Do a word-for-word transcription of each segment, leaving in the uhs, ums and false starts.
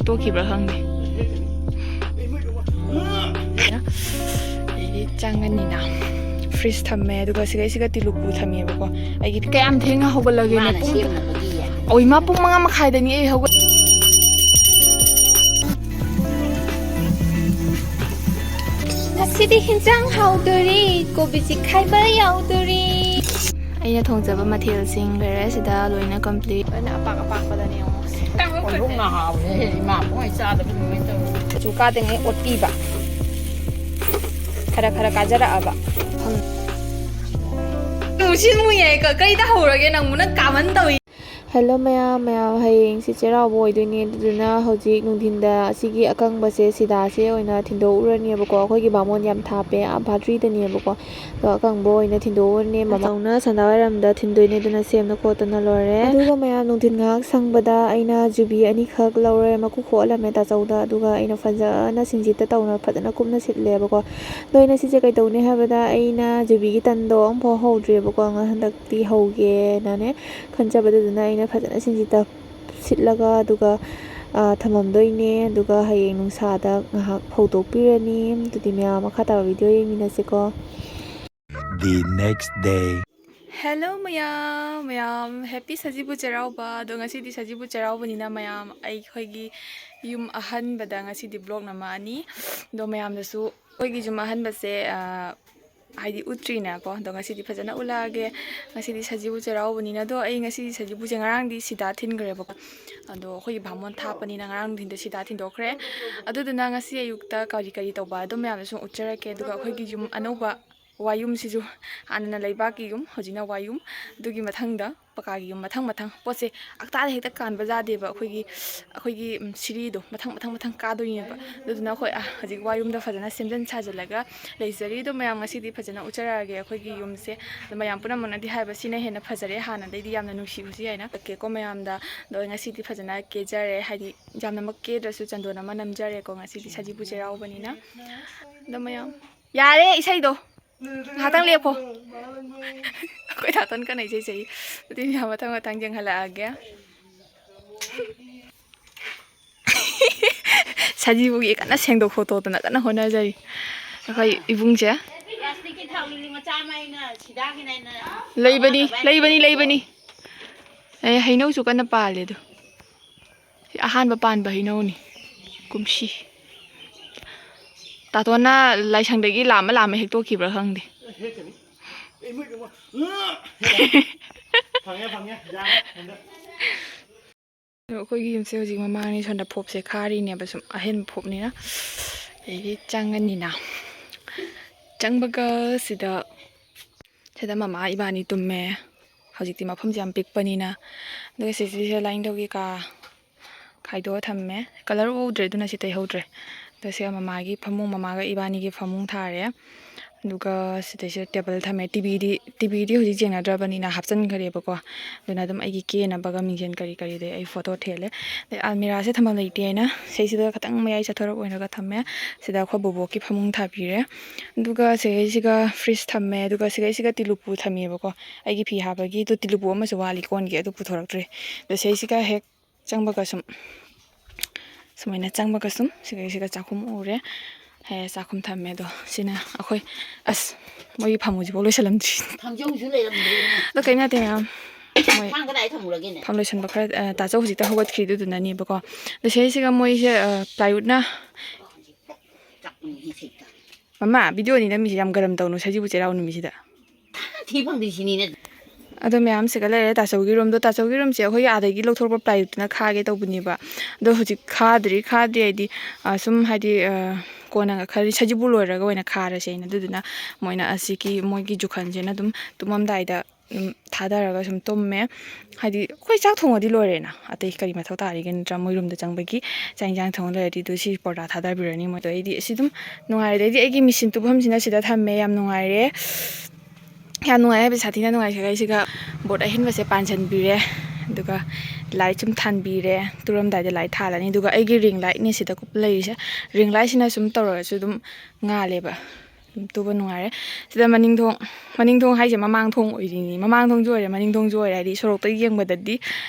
ꯇꯣꯛꯈꯤꯕ꯭ꯔꯥ ꯈꯪꯗꯦ꯫ ꯑꯩꯗꯤ ꯆꯪꯉꯅꯤꯅ ꯐ꯭ꯔꯤꯖ ꯊꯝꯃꯦ, ꯑꯗꯨꯒ ꯁꯤꯒꯩꯁꯤꯒ ꯇꯤꯂꯨꯄꯨ ꯊꯝꯃꯦꯕꯀꯣ꯫ ꯑꯩꯒꯤ ꯀꯌꯥꯝ ꯊꯦꯡꯅ ꯍꯧꯒꯠꯂꯒꯦꯅꯦ? ꯃꯥꯅ ꯄꯨꯡ ꯁꯦꯝꯅꯕꯒꯤ꯫ ꯑꯣ, ꯏꯃꯥ, ꯄꯨꯡ ꯃꯉꯥ ꯃꯈꯥꯏꯗꯅꯤ ꯑꯩ ꯍꯧꯒꯠ- ꯉꯁꯤꯗꯤ ꯍꯤꯟꯖꯥꯡ ꯍꯥꯎꯗꯣꯔꯤ, ꯀꯣꯕꯤ ꯆꯤꯛꯈꯥꯏꯕ ꯌꯥꯎꯗꯣꯔꯤ꯫ ꯑꯩꯅ ꯊꯣꯡꯖꯕ ꯃꯊꯦꯜꯁꯤꯡ ꯂꯩꯔꯦ ꯁꯤꯗ ꯂꯣꯏꯅ complete꯫ ꯂꯣꯏꯅ ꯑꯄꯥꯛ ꯑꯄꯥꯛꯄꯗꯅꯦ ꯌꯦꯡꯉꯣ꯫ ꯑꯣꯟꯊꯣꯛꯅ ꯍꯥꯎꯔꯦ ꯏꯃꯥ, ꯃꯣꯏ ꯆꯥꯗꯕ ꯅꯨꯃꯤꯠꯇ꯫ ꯆꯨ ꯀꯥꯗꯉꯩ ꯑꯣꯠꯄꯤꯕ꯫ ꯈꯔ ꯈꯔ ꯀꯥꯖꯔꯛꯑꯕ꯫ ꯃꯨꯁꯤ ꯃꯨꯌꯦ, ꯀ-, ꯀꯩꯗ ꯍꯧꯔꯒꯦ ꯅꯪꯕꯨ? ꯅꯪ ꯀꯥꯃꯟ ꯇꯧꯏ꯫ ꯍꯦꯜꯂꯣ ꯃꯌꯥꯝ, ꯃꯌꯥꯝ ꯍꯌꯦꯡꯁꯤ ꯆꯩꯔꯥꯎꯕ ꯑꯣꯏꯗꯣꯏꯅꯦ, ꯑꯗꯨꯗꯨꯅ ꯍꯧꯖꯤꯛ ꯅꯨꯡꯊꯤꯟꯗ ꯑꯁꯤꯒꯤ ꯑꯀꯪꯕꯁꯦ ꯁꯤꯗꯥꯁꯦ ꯑꯣꯏꯅ ꯊꯤꯟꯗꯣꯛꯎꯔꯅꯦꯕꯀꯣ꯫ ꯑꯩꯈꯣꯏꯒꯤ ꯕꯥꯃꯣꯟ ꯌꯥꯝ ꯊꯥꯞꯄꯦ, ꯑꯥ ꯚꯥꯗ꯭ꯔꯤꯗꯅꯦꯕꯀꯣ꯫ ꯑꯗꯣ ꯑꯀꯪꯕ ꯑꯣꯏꯅ ꯊꯤꯟꯗꯣꯛꯎꯔꯅꯦ꯫ ꯃꯆꯧꯅ ꯁꯟꯗꯥ ꯋꯥꯏꯔꯝꯗ ꯊꯤꯟꯗꯣꯏꯅꯦ, ꯑꯗꯨꯅ ꯁꯦꯝꯅ ꯈꯣꯠꯇꯅ ꯂꯣꯏꯔꯦ꯫ ꯑꯗꯨꯒ ꯃꯌꯥꯝ ꯅꯨꯡꯊꯤꯟ ꯉꯥꯏꯍꯥꯛ ꯁꯪꯕꯗ ꯑꯩꯅ ꯖꯨꯕꯤ ꯑꯅꯤꯈꯛ ꯂꯧꯔꯦ, ꯃꯀꯨ ꯈꯣꯛꯍꯜꯂꯝꯃꯦ ꯇꯥꯆꯧꯗ, ꯑꯗꯨꯒ ꯑꯩꯅ ꯐꯖꯅ ꯁꯤꯡꯖꯤꯠꯇ ꯇꯧꯅ ꯐꯖꯅ ꯀꯨꯞꯅ ꯁꯤꯠꯂꯦꯕꯀꯣ꯫ ꯑꯗꯣ ꯑꯩꯅ ꯁꯤꯁꯦ ꯀꯩꯗꯧꯅꯤ ꯍꯥꯏꯕꯗ ꯑꯩꯅ ꯖꯨꯕꯤꯒꯤ ꯇꯟꯗꯣ ꯑꯃꯐꯥꯎ ꯍꯧꯗ꯭ꯔꯤꯕꯀꯣ, ꯉ-, ꯍꯟꯗꯛꯇꯤ ꯍꯧꯒꯦꯅꯅꯦ ꯈꯟꯖꯕ, ꯑꯗꯨꯗꯨꯅ ꯑꯩꯅ ꯐꯖꯅ ꯁꯤꯡꯖꯤꯠꯇ ꯁꯤꯠꯂꯒ ꯑꯗꯨꯒ, ꯑ, ꯊꯝꯃꯝꯗꯣꯏꯅꯦ꯫ ꯑꯗꯨꯒ ꯍꯌꯦꯡ ꯅꯨꯡꯁꯥꯗ ꯉꯥꯏꯍꯥꯛ ꯐꯧꯗꯣꯛꯄꯤꯔꯅꯤ꯫ ꯑꯗꯨꯗꯤ ꯃꯌꯥꯝ ꯃꯈꯥ ꯇꯥꯕ video ꯌꯦꯡꯃꯤꯟꯅꯁꯤꯀꯣ꯫ The next day. Hello ꯃꯌꯥꯝ, ꯃꯌꯥꯝ happy ꯁꯖꯤꯕꯨ ꯆꯩꯔꯥꯎꯕ꯫ ꯑꯗꯣ ꯉꯁꯤꯗꯤ ꯁꯖꯤꯕꯨ ꯆꯩꯔꯥꯎꯕꯅꯤꯅ ꯃꯌꯥꯝ ꯑꯩꯈꯣꯏꯒꯤ ꯌꯨꯝ ꯑꯍꯟꯕꯗ ꯉꯁꯤꯗꯤ vlog ꯅꯝꯃꯛꯑꯅꯤ꯫ ꯑꯗꯣ ꯃꯌꯥꯝꯗꯁꯨ ꯑꯩꯈꯣꯏꯒꯤ ꯌꯨꯝ ꯑꯍꯟꯕꯁꯦ, ꯑ, ꯍꯥꯏꯗꯤ ꯎꯠꯇ꯭ꯔꯤꯅꯦꯀꯣ꯫ ꯑꯗꯣ ꯉꯁꯤꯗꯤ ꯐꯖꯅ ꯎꯠꯂꯛꯑꯒꯦ꯫ ꯉꯁꯤꯗꯤ ꯁꯖꯤꯕꯨ ꯆꯩꯔꯥꯎꯕꯅꯤꯅ꯫ ꯑꯗꯣ ꯑꯩ ꯉꯁꯤ ꯁꯖꯤꯕꯨꯁꯦ ꯉꯔꯥꯡꯗꯤ ꯁꯤꯗꯥ ꯊꯤꯟꯈ꯭ꯔꯦꯕꯀꯣ꯫ ꯑꯗꯣ ꯑꯩꯈꯣꯏꯒꯤ ꯚꯥꯃꯣꯟ ꯊꯥꯞꯄꯅꯤꯅ ꯉꯔꯥꯡ ꯅꯨꯡꯊꯤꯟꯗ ꯁꯤꯗꯥ ꯊꯤꯟꯗꯣꯛꯈ꯭ꯔꯦ꯫ ꯑꯗꯨꯗꯨꯅ ꯉꯁꯤ ꯑꯌꯨꯛꯇ ꯀꯔꯤ ꯀꯔꯤ ꯇꯧꯕ ꯑꯗꯨꯝ ꯃꯌꯥꯝꯗ ꯁꯨꯝ ꯎꯠꯆꯔꯛꯀꯦ꯫ ꯑꯗꯨꯒ ꯑꯩꯈꯣꯏꯒꯤ ꯌꯨꯝ ꯑꯅꯧꯕ ꯋꯥꯌꯨꯝꯁꯤꯁꯨ ꯍꯥꯟꯅꯅ ꯂꯩꯕꯥꯛꯀꯤ ꯌꯨꯝ, ꯍꯧꯖꯤꯛꯅ ꯋꯥꯌꯨꯝ, ꯑꯗꯨꯒꯤ ꯃꯊꯪꯗ ꯄꯀꯥꯒꯤ ꯌꯨꯝ, ꯃꯊꯪ ꯃꯊꯪ ꯄꯣꯠꯁꯦ ꯑꯛꯇꯥꯗ ꯍꯦꯛꯇ ꯀꯥꯟꯕ ꯌꯥꯗꯦꯕ꯫ ꯑꯩꯈꯣꯏꯒꯤ, ꯑꯩꯈꯣꯏꯒꯤ, ꯎꯝ, ꯁꯤꯔꯤꯗꯣ ꯃꯊꯪ ꯃꯊꯪ ꯃꯊꯪ ꯀꯥꯗꯣꯏꯅꯦꯕ꯫ ꯑꯗꯨꯗꯨꯅ ꯑꯩꯈꯣꯏ, ꯑ, ꯍꯧꯖꯤꯛ ꯋꯥꯌꯨꯝꯗ ꯐꯖꯅ ꯁꯦꯝꯖꯤꯟ ꯁꯥꯖꯤꯜꯂꯒ ꯂꯩꯖꯔꯤ꯫ ꯑꯗꯣ ꯃꯌꯥꯝ ꯉꯁꯤꯗꯤ ꯐꯖꯅ ꯎꯠꯆꯔꯛꯑꯒꯦ ꯑꯩꯈꯣꯏꯒꯤ ꯌꯨꯝꯁꯦ꯫ ꯑꯗꯣ ꯃꯌꯥꯝ ꯄꯨꯝꯅꯃꯛꯅꯗꯤ ꯍꯥꯏꯕ ꯁꯤꯅ ꯍꯦꯟꯅ ꯐꯖꯔꯦ, ꯍꯥꯟꯅꯗꯩꯗꯤ ꯌꯥꯝꯅ ꯅꯨꯡꯁꯤ ꯍꯧꯖꯤꯛ ꯍꯥꯏꯅ꯫ ꯀꯦꯀꯣ ꯃꯌꯥꯝꯗ꯫ ꯑꯗꯣ ꯉꯁꯤꯗꯤ ꯐꯖꯅ ꯀꯦꯖꯔꯦ, ꯍꯥꯏꯗꯤ ꯌꯥꯝꯅꯃꯛ ꯀꯦꯗ꯭ꯔꯁꯨ ꯆꯟꯗꯣꯟ ꯑꯃ ꯅꯝꯖꯔꯦꯀꯣ ꯉꯁꯤꯗꯤ ꯁꯖꯤꯕꯨ ꯆꯩꯔꯥꯎꯕꯅꯤꯅ꯫ ꯑꯗꯣ ꯃꯌꯥꯝ, ꯌꯥꯔꯦ ꯏꯁꯩꯗꯣ꯫ ꯉꯥꯏꯍꯥꯛꯇꯪ ꯂꯦꯞꯄꯣ꯫ ꯑꯩꯈꯣꯏ ꯗꯥꯇꯣꯟ ꯀꯟꯅ ꯏꯁꯩ ꯁꯛꯏ꯫ ꯑꯗꯨꯗꯤ ꯃꯌꯥꯝ ꯃꯊꯪ ꯃꯊꯪ ꯌꯦꯡꯍꯜꯂꯛꯑꯒꯦ꯫ ꯁꯖꯤꯕꯨꯒꯤ ꯀꯟꯅ ꯁꯦꯡꯗꯣꯛ ꯈꯣꯠꯇꯣꯛꯇꯅ ꯀꯟꯅ ꯍꯣꯠꯅꯖꯔꯤ ꯑꯩꯈꯣꯏ ꯏꯕꯨꯡꯁꯦ꯫ ꯄ꯭ꯂꯥꯁꯇꯤꯛꯀꯤ ꯊꯥꯎ ꯂꯤꯛꯂꯤ ꯃꯆꯥ ꯑꯃ ꯑꯩꯅ ꯁꯤꯗꯥꯒꯤꯅ ꯑꯩꯅ ꯂꯩꯕꯅꯤ, ꯂꯩꯕꯅꯤ, ꯂꯩꯕꯅꯤ꯫ ꯑꯦ, ꯍꯩꯅꯧꯁꯨ ꯀꯟꯅ ꯄꯥꯜꯂꯦ ꯑꯗꯣ꯫ ꯁꯤ ꯑꯍꯥꯟꯕ ꯄꯥꯟꯕ ꯍꯩꯅꯧꯅꯤ ꯀꯨꯝꯁꯤ꯫ ꯇꯥꯇꯣꯟꯅ ꯂꯥꯏꯁꯪꯗꯒꯤ ꯂꯥꯝꯃ ꯂꯥꯝꯃ ꯍꯦꯛꯇꯣꯛꯈꯤꯕ꯭ꯔꯥ ꯈꯪꯗꯦ꯫ ꯍꯦꯛꯀꯅꯤ꯫ ꯑꯩ ꯃꯣꯏ ꯀꯩꯅꯣ꯫ ꯐꯪꯉꯦ, ꯐꯪꯉꯦ꯫ ꯌꯥꯔꯦ꯫ ꯍꯟꯗꯛ꯫ ꯑꯗꯣ ꯑꯩꯈꯣꯏꯒꯤ ꯌꯨꯝꯁꯦ ꯍꯧꯖꯤꯛ ꯃꯃꯥꯡꯅꯤ ꯁꯣꯝꯗ ꯐꯣꯞꯁꯦ ꯈꯥꯔꯤꯅꯦꯕ, ꯁꯨꯝ ꯑꯍꯦꯟꯕ ꯐꯣꯞꯅꯤꯅ꯫ ꯑꯗꯒꯤ ꯆꯪꯉꯅꯤꯅ, ꯆꯪꯕꯒ ꯁꯤꯗ, ꯁꯤꯗ ꯃꯃꯥ ꯏꯕꯥꯅꯤ ꯇꯨꯝꯃꯦ꯫ ꯍꯧꯖꯤꯛꯇꯤ ꯃꯐꯝꯁꯦ ꯌꯥꯝ ꯄꯤꯛꯄꯅꯤꯅ꯫ ꯑꯗꯨꯒ ꯁꯤꯁꯤꯁꯦ ꯂꯥꯏꯅꯤꯡꯊꯧꯒꯤ ꯀꯥ ꯈꯥꯏꯗꯣꯛꯑ ꯊꯝꯃꯦ꯫ ꯀꯂꯔ ꯎꯍꯧꯗ꯭ꯔꯦ, ꯑꯗꯨꯅ ꯁꯤ ꯇꯩꯍꯧꯗ꯭ꯔꯦ꯫ ꯑꯗꯣ ꯁꯤꯒ ꯃꯃꯥꯒꯤ ꯐꯃꯨꯡ, ꯃꯃꯥꯒ ꯏꯕꯥꯅꯤꯒꯤ ꯐꯃꯨꯡ ꯊꯥꯔꯦ꯫ ꯑꯗꯨꯒ ꯁꯤꯗꯩꯁꯤꯗ ꯇꯦꯕꯜ ꯊꯝꯃꯦ꯫ ꯇꯤꯚꯤꯗꯤ, ꯇꯤꯚꯤꯗꯤ ꯍꯧꯖꯤꯛ ꯌꯦꯡꯅꯗ꯭ꯔꯕꯅꯤꯅ ꯍꯥꯞꯆꯤꯟꯈ꯭ꯔꯦꯕꯀꯣ꯫ ꯑꯗꯨꯅ ꯑꯗꯨꯝ ꯑꯩꯒꯤ ꯀꯦꯅꯕꯒ ꯃꯤꯡꯖꯦꯜ ꯀꯔꯤ ꯀꯔꯤꯗꯤ ꯑꯩ ꯐꯣꯇꯣ ꯊꯦꯠꯂꯦ꯫ ꯑꯗꯩ ꯑꯜꯃꯤꯔꯥꯁꯦ ꯊꯝꯐꯝ ꯂꯩꯇꯦ ꯍꯥꯏꯅ ꯁꯤꯁꯤꯗ ꯈꯤꯇꯪ ꯃꯌꯥꯏ ꯆꯠꯊꯔꯞ ꯑꯣꯏꯔꯒ ꯊꯝꯃꯦ꯫ ꯁꯤꯗ ꯑꯩꯈꯣꯏ ꯕꯣꯕꯣꯛꯀꯤ ꯐꯃꯨꯡ ꯊꯥꯕꯤꯔꯦ꯫ ꯑꯗꯨꯒ ꯁꯤꯒꯩꯁꯤꯒ ꯐ꯭ꯔꯤꯖ ꯊꯝꯃꯦ꯫ ꯑꯗꯨꯒ ꯁꯤꯒꯩꯁꯤꯒ ꯇꯤꯂꯨꯄꯨ ꯊꯝꯃꯦꯕꯀꯣ꯫ ꯑꯩꯒꯤ ꯐꯤ ꯍꯥꯞꯄꯒꯤ ꯑꯗꯨ ꯇꯤꯂꯨꯄꯨ ꯑꯃꯁꯨ ꯋꯥꯠꯂꯤ ꯀꯣꯟꯒꯤ, ꯑꯗꯨ ꯄꯨꯊꯣꯔꯛꯇ꯭ꯔꯤ꯫ ꯑꯗꯣ ꯁꯤꯒꯩꯁꯤꯒ ꯍꯦꯛ ꯆꯪꯕꯒ ꯁꯨꯝ, ꯁꯨꯃꯥꯏꯅ ꯆꯪꯕꯒ ꯁꯨꯝ ꯁꯤꯒꯩꯁꯤꯒ ꯆꯥꯛꯈꯨꯝ ꯎꯔꯦ꯫ ꯍꯦ, ꯆꯥꯛꯈꯨꯝ ꯊꯝꯃꯦ꯫ ꯑꯗꯣ ꯁꯤꯅ ꯑꯩꯈꯣꯏ, ꯑꯁ, ꯃꯣꯏꯒꯤ ꯐꯃꯨꯡꯁꯤꯐꯥꯎ ꯂꯣꯏꯁꯜꯂꯝꯗ꯭ꯔꯤ꯫ ꯈꯥꯡꯖꯧꯁꯨ ꯂꯩꯔꯝꯗ꯭ꯔꯦꯅꯦ꯫ ꯑꯗꯣ ꯀꯩꯝ ꯅꯠꯇꯦ ꯃꯌꯥꯝ꯫ ꯃꯣꯏ ꯈꯥꯡ ꯀꯗꯥꯏ ꯊꯝꯃꯨꯔꯒꯦꯅꯦ? ꯐꯝ ꯂꯣꯏꯁꯟꯕ ꯈꯔ, ꯑ, ꯇꯥꯆꯧ ꯍꯧꯖꯤꯛꯇ ꯍꯧꯒꯠꯈ꯭ꯔꯤꯗꯨꯗꯨꯅꯅꯦꯕꯀꯣ꯫ ꯑꯗꯣ ꯁꯤꯁꯤꯒ ꯃꯣꯏꯁꯦ, ꯑ, plywoodꯅ꯫ ꯆꯥꯛꯅꯤ ꯁꯤꯛꯇ꯫ ꯃꯃꯥ, ꯚꯤꯗꯤꯑꯣꯅꯤ ꯅꯝꯃꯤꯁꯤ, ꯌꯥꯝ ꯒꯔꯝ ꯇꯧꯅꯨ ꯁꯖꯤꯕꯨ ꯆꯩꯔꯥꯎ ꯅꯨꯃꯤꯠꯁꯤꯗ꯫ ꯊꯤ ꯐꯪꯗ꯭ꯔꯤꯁꯤꯅꯤꯅꯦ꯫ ꯑꯗꯣ ꯃꯌꯥꯝꯁꯤꯒ ꯂꯩꯔꯦ ꯇꯥꯆꯧꯒꯤ ꯔꯨꯝꯗꯣ꯫ ꯇꯥꯆꯧꯒꯤ ꯔꯨꯝꯁꯦ ꯑꯩꯈꯣꯏꯒꯤ ꯑꯥꯗꯒꯤ ꯂꯧꯊꯣꯔꯛꯄ plywoodꯇꯨꯅ ꯈꯥꯒꯦ ꯇꯧꯕꯅꯦꯕ꯫ ꯑꯗꯣ ꯍꯧꯖꯤꯛ ꯈꯥꯗ꯭ꯔꯤ, ꯈꯥꯗ꯭ꯔꯤ ꯍꯥꯏꯗꯤ, ꯑ, ꯁꯨꯝ ꯍꯥꯏꯗꯤ, ꯑ, ꯀꯣꯟꯅ ꯈꯔ ꯁꯖꯤꯕꯨ ꯂꯣꯏꯔꯒ ꯑꯣꯏꯅ ꯈꯥꯔꯁꯦ ꯍꯥꯏꯅ꯫ ꯑꯗꯨꯗꯨꯅ ꯃꯣꯏꯅ ꯑꯁꯤꯒꯤ ꯃꯣꯏꯒꯤ ꯖꯨꯈꯟꯁꯤꯅ ꯑꯗꯨꯝ ꯇꯨꯝꯃꯝꯗꯥꯏꯗ ꯑꯗꯨꯝ ꯊꯥꯗꯔꯒ ꯁꯨꯝ ꯇꯨꯝꯃꯦ꯫ ꯍꯥꯏꯗꯤ ꯑꯩꯈꯣꯏ ꯆꯥꯛ ꯊꯣꯡꯉꯗꯤ ꯂꯣꯏꯔꯦꯅ, ꯑꯇꯩ ꯀꯔꯤ ꯃꯊꯧ ꯇꯥꯔꯤꯒꯦ ꯅꯠꯇ꯭ꯔꯥ? ꯃꯣꯏ ꯔꯨꯝꯗ ꯆꯪꯕꯒꯤ ꯆꯥꯛ ꯏꯟꯁꯥꯡ ꯊꯣꯡꯉ ꯂꯩꯔꯗꯤ ꯑꯗꯨ ꯁꯤ ꯄꯣꯔꯗꯥ ꯊꯥꯗꯕꯤꯔꯅꯤ ꯃꯣꯏꯗꯣ꯫ ꯑꯩꯗꯤ ꯑꯁꯤ ꯑꯗꯨꯝ ꯅꯨꯡꯉꯥꯏꯔꯦ꯫ ꯑꯗꯩꯗꯤ ꯑꯩꯒꯤ ꯃꯤꯁꯤꯟ ꯇꯨꯐꯝꯁꯤꯅ ꯁꯤꯗ ꯊꯝꯃꯦ꯫ ꯌꯥꯝ ꯅꯨꯡꯉꯥꯏꯔꯦ꯫ ꯌꯥꯝ ꯅꯨꯡꯉꯥꯏ ꯍꯥꯏꯕ ꯁꯥꯊꯤꯅ ꯅꯨꯡꯉꯥꯏ꯫ ꯁꯤꯒ ꯑꯩꯁꯤꯒ ꯕꯣꯠ ꯑꯍꯤꯟꯕꯁꯦ ꯄꯥꯟꯁꯤꯟꯕꯤꯔꯦ꯫ ꯑꯗꯨꯒ ꯂꯥꯏꯠ ꯁꯨꯝ ꯊꯥꯟꯕꯤꯔꯦ꯫ ꯇꯨꯔꯝꯗꯥꯏꯗ ꯂꯥꯏꯠ ꯊꯥꯜꯂꯅꯤ꯫ ꯑꯗꯨꯒ ꯑꯩꯒꯤ ring lightꯅꯤ ꯁꯤꯗ ꯀꯨꯞꯄ ꯂꯩꯔꯤꯁꯦ꯫ Ring lightꯁꯤꯅ ꯁꯨꯝ ꯇꯧꯔꯒꯁꯨ ꯑꯗꯨꯝ ꯉꯥꯜꯂꯦꯕ꯫ ꯑꯗꯨꯝ ꯇꯨꯕ ꯅꯨꯡꯉꯥꯏꯔꯦ꯫ ꯁꯤꯗ ꯃꯅꯤꯡ ꯊꯣꯡ, ꯃꯅꯤꯡ ꯊꯣꯡ ꯍꯥꯏꯁꯦ ꯃꯃꯥꯡ ꯊꯣꯡ ꯑꯣꯏꯔꯤꯅꯤ꯫ ꯃꯃꯥꯡ ꯊꯣꯡꯁꯨ ꯑꯣꯏꯔꯦ, ꯃꯅꯤꯡ ꯊꯣꯡꯁꯨ ꯑꯣꯏꯔꯦ꯫ ꯍꯥꯏꯗꯤ ꯁꯣꯔꯣꯛꯇꯒꯤ ꯌꯦꯡꯕꯗꯗꯤ꯫